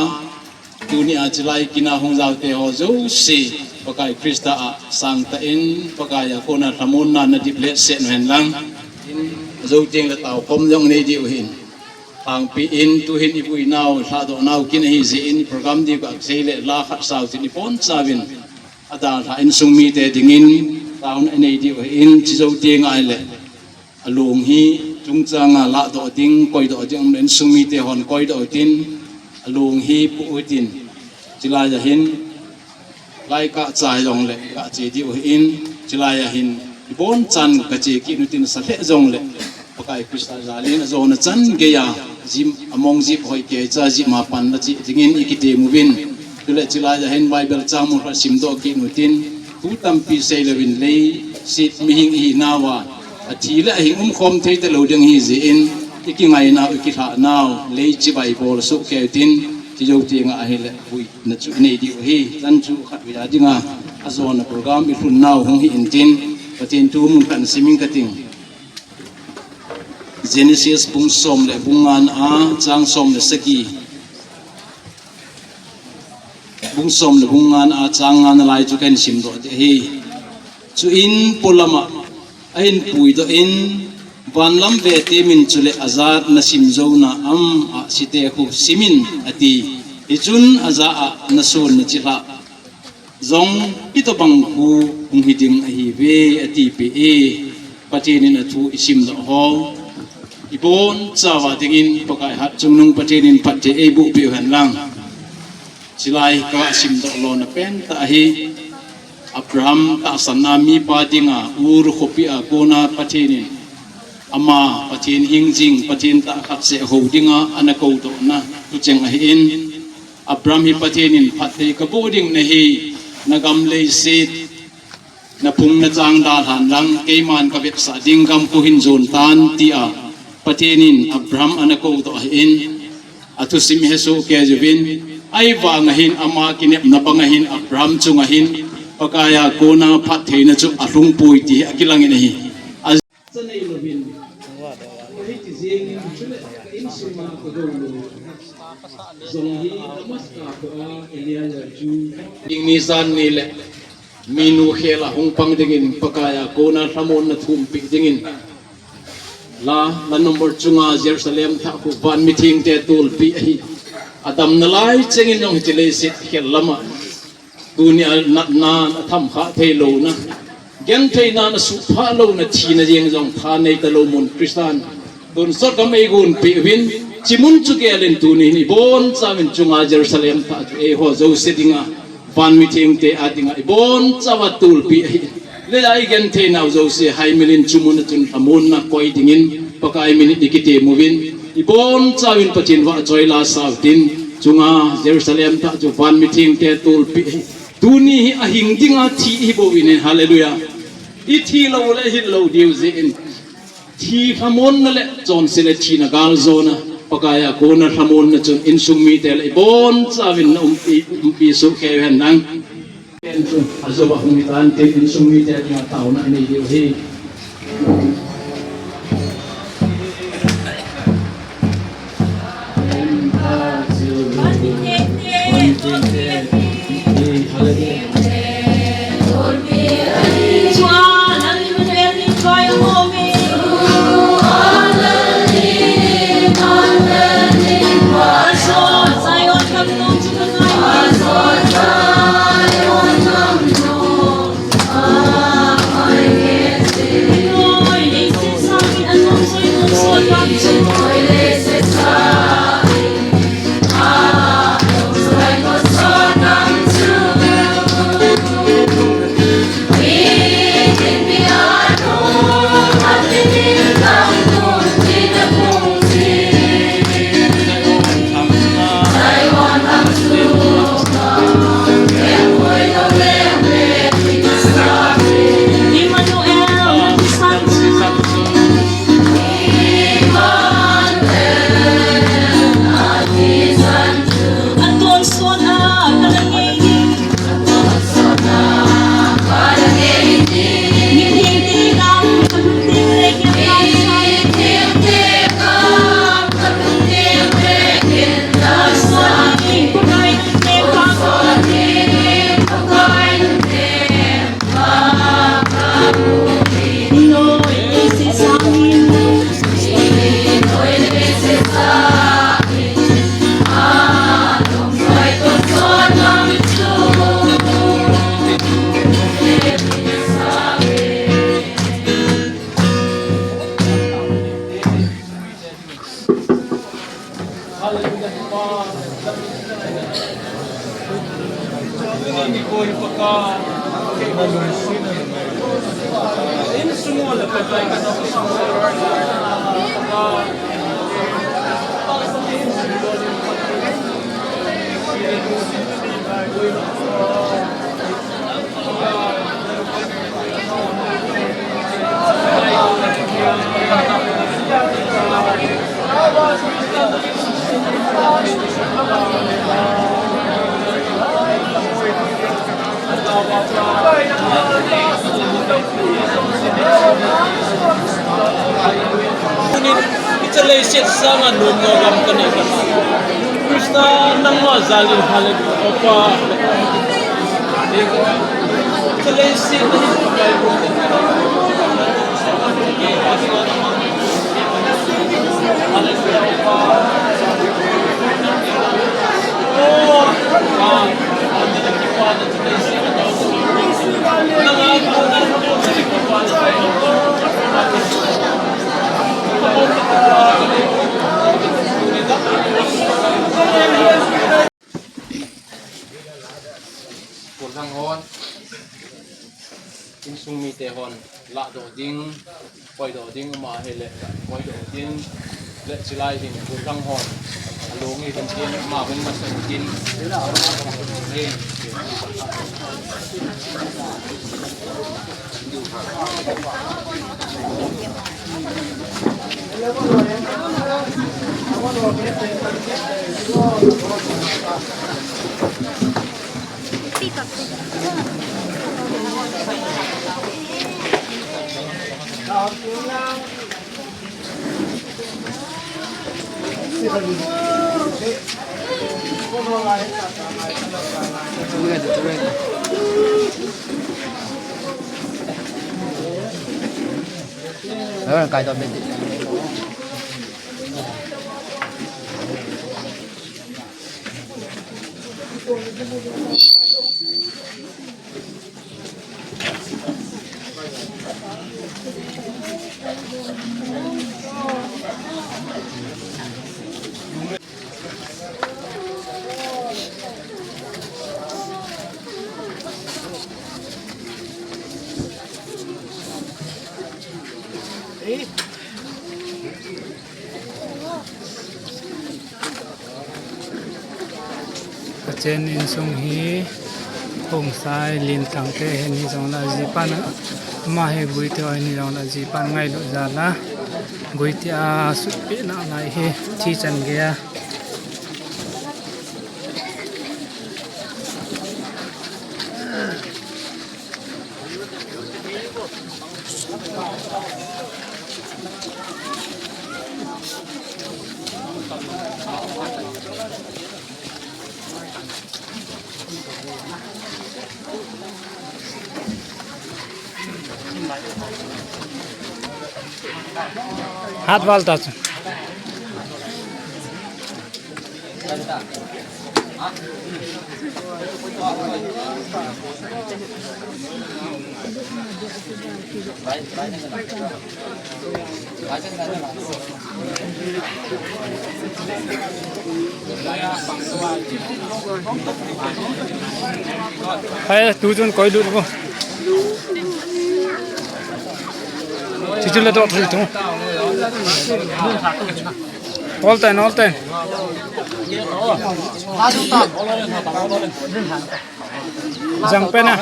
tunia chilai kina hung jaote ho jouse Pakai Christa a sangtah in, Pakai a kona lhamonna nadip lheh seh uhen lang. Jou teng le taokhom jong nei diu ahin. Lhangpi in tuhin ivui nau, lhadoh nau kin ahi jeh in, program diu kasei le la khat sao tin ibonchauvin adalha insung mite dingin taona inei diu ahin, chujou teng ahile along hi chungchanga lahdoh ding, koidoh ding umle insung mite hon koidoh utin, along hi pu utin, chulai a hin lai kachai jongle kache diu ahin, chulai a hin ibonchan kache kit utin, sa lheh jongle Pakai Christa jalin ajona chan geiya jim among jip hoi keicha jim a pan nache dingin ikitemu uvin. Chule chulai a hin Bible chang mun khat simdoh kit utin, thu tampi seilouvin leiset mihing ihinauva athi le ahing umkhom thei talou ding ahi jeh in, ikingainau, ikilhahnau lei chibai bol soh kei utin, chujou tenga ahile vuina chu inei diu ahi. Chan chu khatvei a dinga ajona program ilhunnau hung hi intin, Pathen thu mun khat simin kating. Genesis bung som le bung ngana a chang som le sagi. Bung som le bung ngana a chang ngana lai chu kahin simdoh ding ahi. Chuin polama ahin puidoh in, vanlam vete min chule ajat nasim jouna am ahsi te khu simin ati. Hichun ajah a nason nachilhah jong hitobang khu hung hiding ahiuve atipeh e. Pathen in athu isimdoh ho ibonchauva dingin Pakai hatchungnung Pathen in phatthei eiboh peh uhen lang. Chulai kasimdoh lona pentah ahi. Abraham tahsanna mipa dinga Ur khopi a kona Pathen in ama Pathen hingjing, Pathen tah khat seh hou dinga ana koudohna thucheng ahin. Abraham hi Pathen in phatthei kaboh ding nahi, nagam leiset naphung nachang dalhan lang, keiman kavetsah ding gam khu hin jon tan, tia Pathen in Abraham ana koudoh ahin, athusim hesoh kei uvin, ahivanga hin ama kinepna banga hin Abraham chunga hin Pakai a kona phattheina chu alhungpoi ti hi akilangin ahi. Chanei louvin, hiti jengin chule insunga kagou lou jong hi Damascus khoa Elijah chu, ding ni jan ni le minu khela hung pang dingin Pakai a kona lhamonna thumpeh dingin la, la number chunga Jerusalem thah khu van mithengte tolpeh ahi. Adamna lai chengin jong hiche leiset khel lama tunia natna atham kha theilouna, gentheina nasuhphah louna, thina jeng jong thanei talou mun Christan tonsot gam eigonpeh uvin, hiche mun chu gelin tunin ibonchauvin chunga Jerusalem thah chu eiho jouse dinga, van mithengte a dinga ibonchauva tolpeh ahi. Leiya igentheinau jouse haimilin hiche muna chun lhamonna koi dingin Pakai minin ikitemu uvin, ibonchauvin Pathen vahchoi la sau tin, chunga Jerusalem thah chu van mithengte tolpeh ahi. Tuni hi ahing dinga thi ihi bouvin, hallelujah. Ithi loule hil lou diu jeh in, thi lhamonna le chonse le thina galjona, Pakai a kona lhamonna chun insung mite le ibonchauvin naumpi, umpi soh kei uhen lang. Pen chu ajouva hung hitan tin, insung mite dinga taona inei diu ahi. Tunin, hiche leiset sanga nomna gam kanei kha. Christa nangma jalin, hallelujah, Papa. Hiche leiset Gollhang hon, insung mite hon, lahdoh ding, koidoh ding, ama hile, koidoh ding, le chilai hin, gollhang hon, alung hi hin tin, ama hun masa hin tin. Pathen insung hi Khongsai Linthang te hin hijongle ajipan, ama hi Guite ho hin hijongle ajipan ngailut jal a Guite a sutpeh nalai hi thi chan gei a. Hat val ta chu. Hai, tu chun koi lut bo. Chichu le dot ri tu. All time, all time. Jang pe na.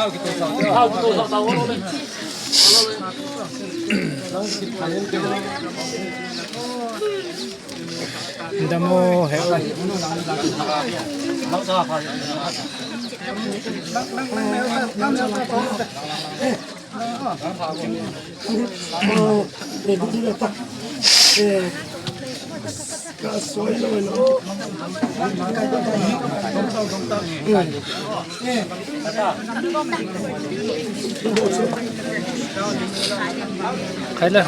Damo he. Khai le.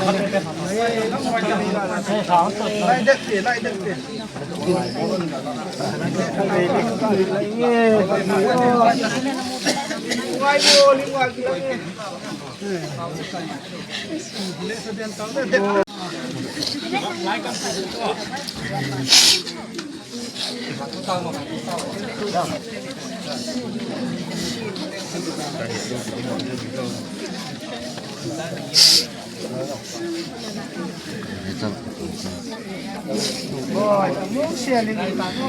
Oi, mo sia le ta ko.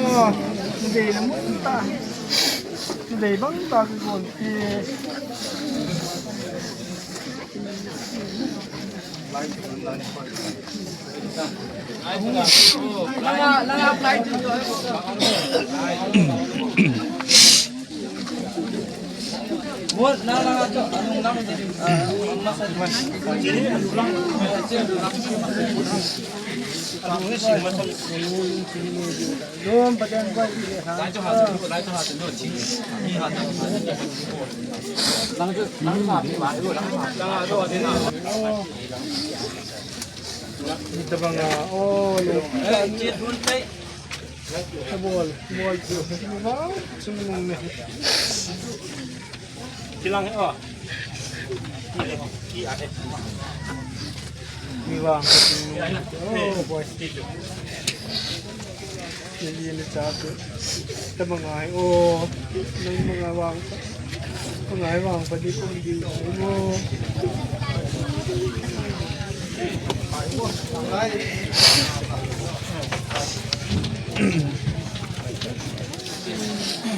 Dei le mo ta. Dei bang ta ko ti. Tabang a, oh, lo. Bol, bol, bol. Wow, sumung ne. Kilang, oh. Mi vang. Oh, boy. Ni ni ni cha tu. Tabang a, oh. Nang mga vang. Pangai vang pa di kong di mo.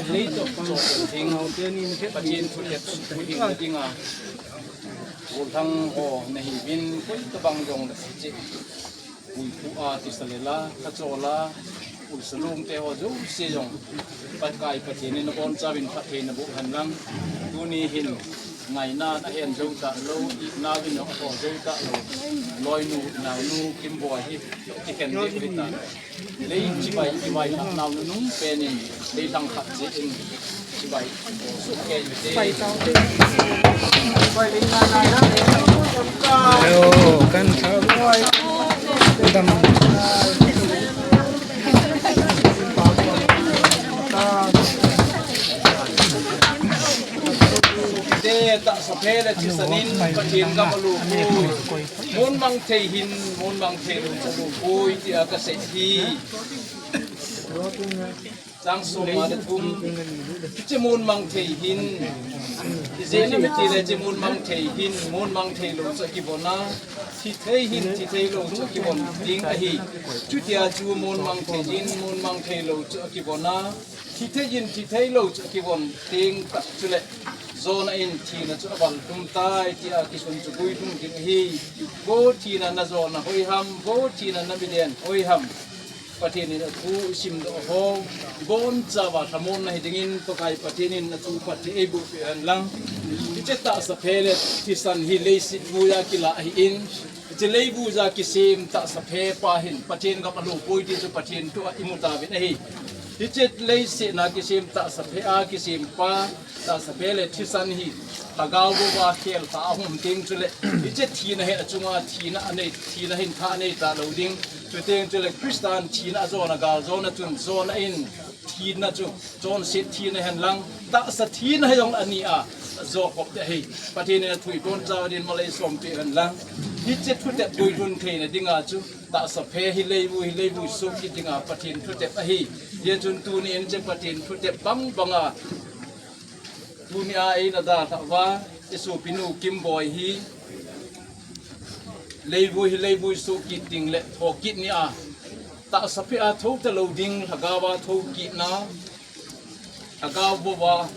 Lei to to ding, Pathen thu le thu ding ding a. Golhang ho nahi vin, koi tabang jong le che. Uipu a, tisalela, kachol a, uisalung te ho jouse jong. Pakai Pathen in nabonchauvin phatthei naboh hen lang. Tuni hin ngaina nahen jou talou, itna vin jong atho jou talou. Loinu, naonu, Kimboi hi, kikhen ding hi ta. Lei chibai, chibai nau nunung pen in, lei lang khat che in. Ayo, kan tha. Dam. Te tahsa phe le thisan in Pathen gam alupoi. Mun mang thei hin, mun mang thei lou chu alupoi tia kasei hi. Chang som le thum. Hiche mun mang thei hin. Ijeh inem itile hiche mun mang thei hin, mun mang thei lou chu akivon a. Thi thei hin, thi thei lou chu akivon ding ahi. Chutia chu mun mang thei hin, mun mang thei lou chu akivon a. Thi thei hin, thi thei lou chu akivon ding tah chule. Jona in thina chu aval tum tai tia kisun chu guilhung ding ahi. Vo thina najona hoi ham, vo thina namilen hoi ham. Pathen in athu isimdoh ho, ibonchauva lhamonna hi dingin Pakai Pathen in athu phatthei eiboh peh hen lang. Hiche tahsa phe le thisan hi leiset vuiya kila ahin, hiche lei vuiya kisem tahsa phe pa hin Pathen gam alupoi ti chu Pathen thu a imu tauvin ahi. Hiche leiset na kisem tahsa phe a kisem pa, tahsa phe le thisan hi lhagao vova khel tah a hung teng chule, hiche thina hi achunga thina anei, thina hin tha anei talou ding. Chuteng chule Christan thina ajona gal jona chun jona in thina chu chonset thina hen lang, tahsa thina hi jong ani a, jo khop te hi. Pathen in athu ibonchauva din malei som peh hen lang. Hiche thutep guilhun theina dinga chu tahsa phe hi leivui, hi leivui sukit dinga Pathen thutep ahi. Hijeh chun tuni in hiche Pathen thutep bang banga Tunia eina dalhah uva, isopinu Kimboi hi, leivui hi leivui sukit ding le thokit nia, tahsa phe a thou talou ding, lhagao a thou kitna, lhagao vova,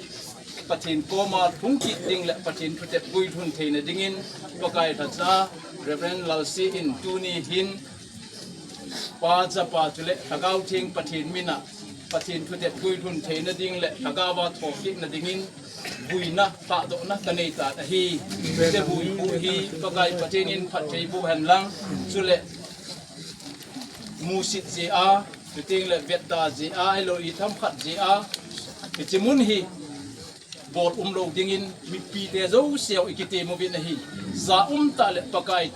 Pathen koma lhung kit ding le Pathen thutep guilhun theina dingin, Pakai lhacha, Reverend Lalsi in tuni hin, Pa, Chapa chule Lhagao Theng Pathen mina, Pathen thutep guilhun theina ding le Lhagao a thokitna dingin vuina, thahdohna kanei tan ahi. Hiche vuipu hi Pakai Pathen in phatthei boh hen lang, chule musit jeh a, chuteng le vetda jeh a, ahilou le itham khat jeh a, hiche mun hi bol umlou dingin mipite jouse jong ikitem uvin ahi. Ja um tah le Pakai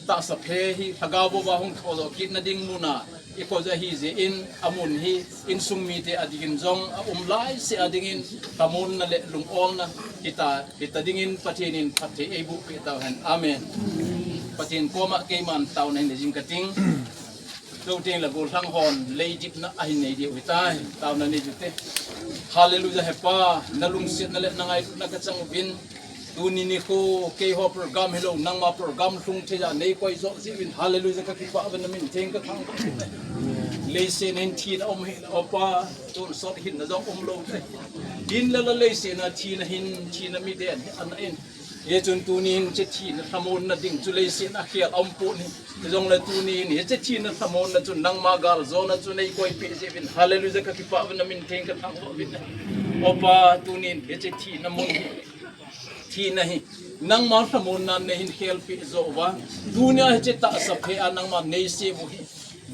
tahsa phe hi Lhagao vova hung thodoh kitna ding muna ikoi u ahi jeh in amun hi insung mite adingin jong aum laisea dingin lhamonna le lungolna hita, hita dingin Pathen in phatthei eiboh peh tauhen. Amen. Pathen koma keiman taona hin nei jing kating. Chuteng le gollhang hon leidipna ahin nei diu hitai. Taona nei diu te. Hallelujah, he Pa, na lungsetna le na ngailutna ka chang uvin. Tuni nikho keiho program hilou, nangma program lhung thei a nei koi jo jeh uvin. Hallelujah, ka kipah uve, na min theng ka thangvah uve. Leiset a hin thina um hi, O Pa, tonsot hinna jong umlou te. Hinla la leiset a thina hin, thina mi den hi ana in. Hichun tuni hin hiche thina lhamonna ding chu leiset a khel a um pon ahi. Hijongle tuni hin hiche thina lhamonna chu nangma galjona chu nei koipeh jeh uvin. Hallelujah, ka kipah uve, na min theng ka thangvah uvin. O Pa, tuni hin hiche thina mun hi, thina hi nangma lhamonna nei hin khelpeh jo uva. Tunia hiche tahsa phe a nangma nei sem u hi,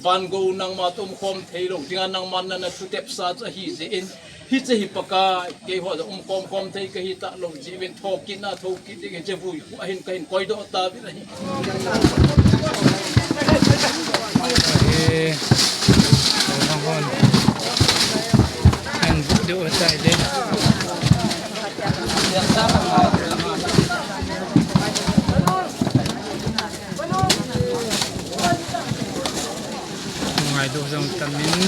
vangou nangma toh umkhom theilou dinga nangma na na thutepsa chu ahi jeh in, hiche hi Pakai, keiho jong umkhom khom thei kahi talou jeh uvin, thokitna thokit ding hiche vui khu a hin ka hin koidoh tauvin ahi. Eh, hon. An bu deu tai de. Ngaidoh jong tamin.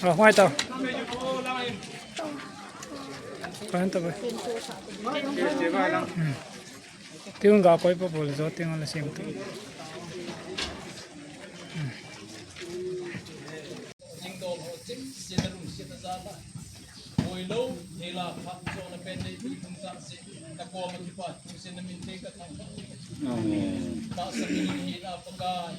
Ah, huai ta. Huai ta bai. Hmm. Tiun ga koi pa bol jo tiun la sim tu. Hmm. Jingdol ho chim, sin na lungset na jana. Boilou, neila phat jo na pen nei pi lung ta se, na koma kipah, sin na min te ka thang. Amen. Tahsa mi hi na Pakai.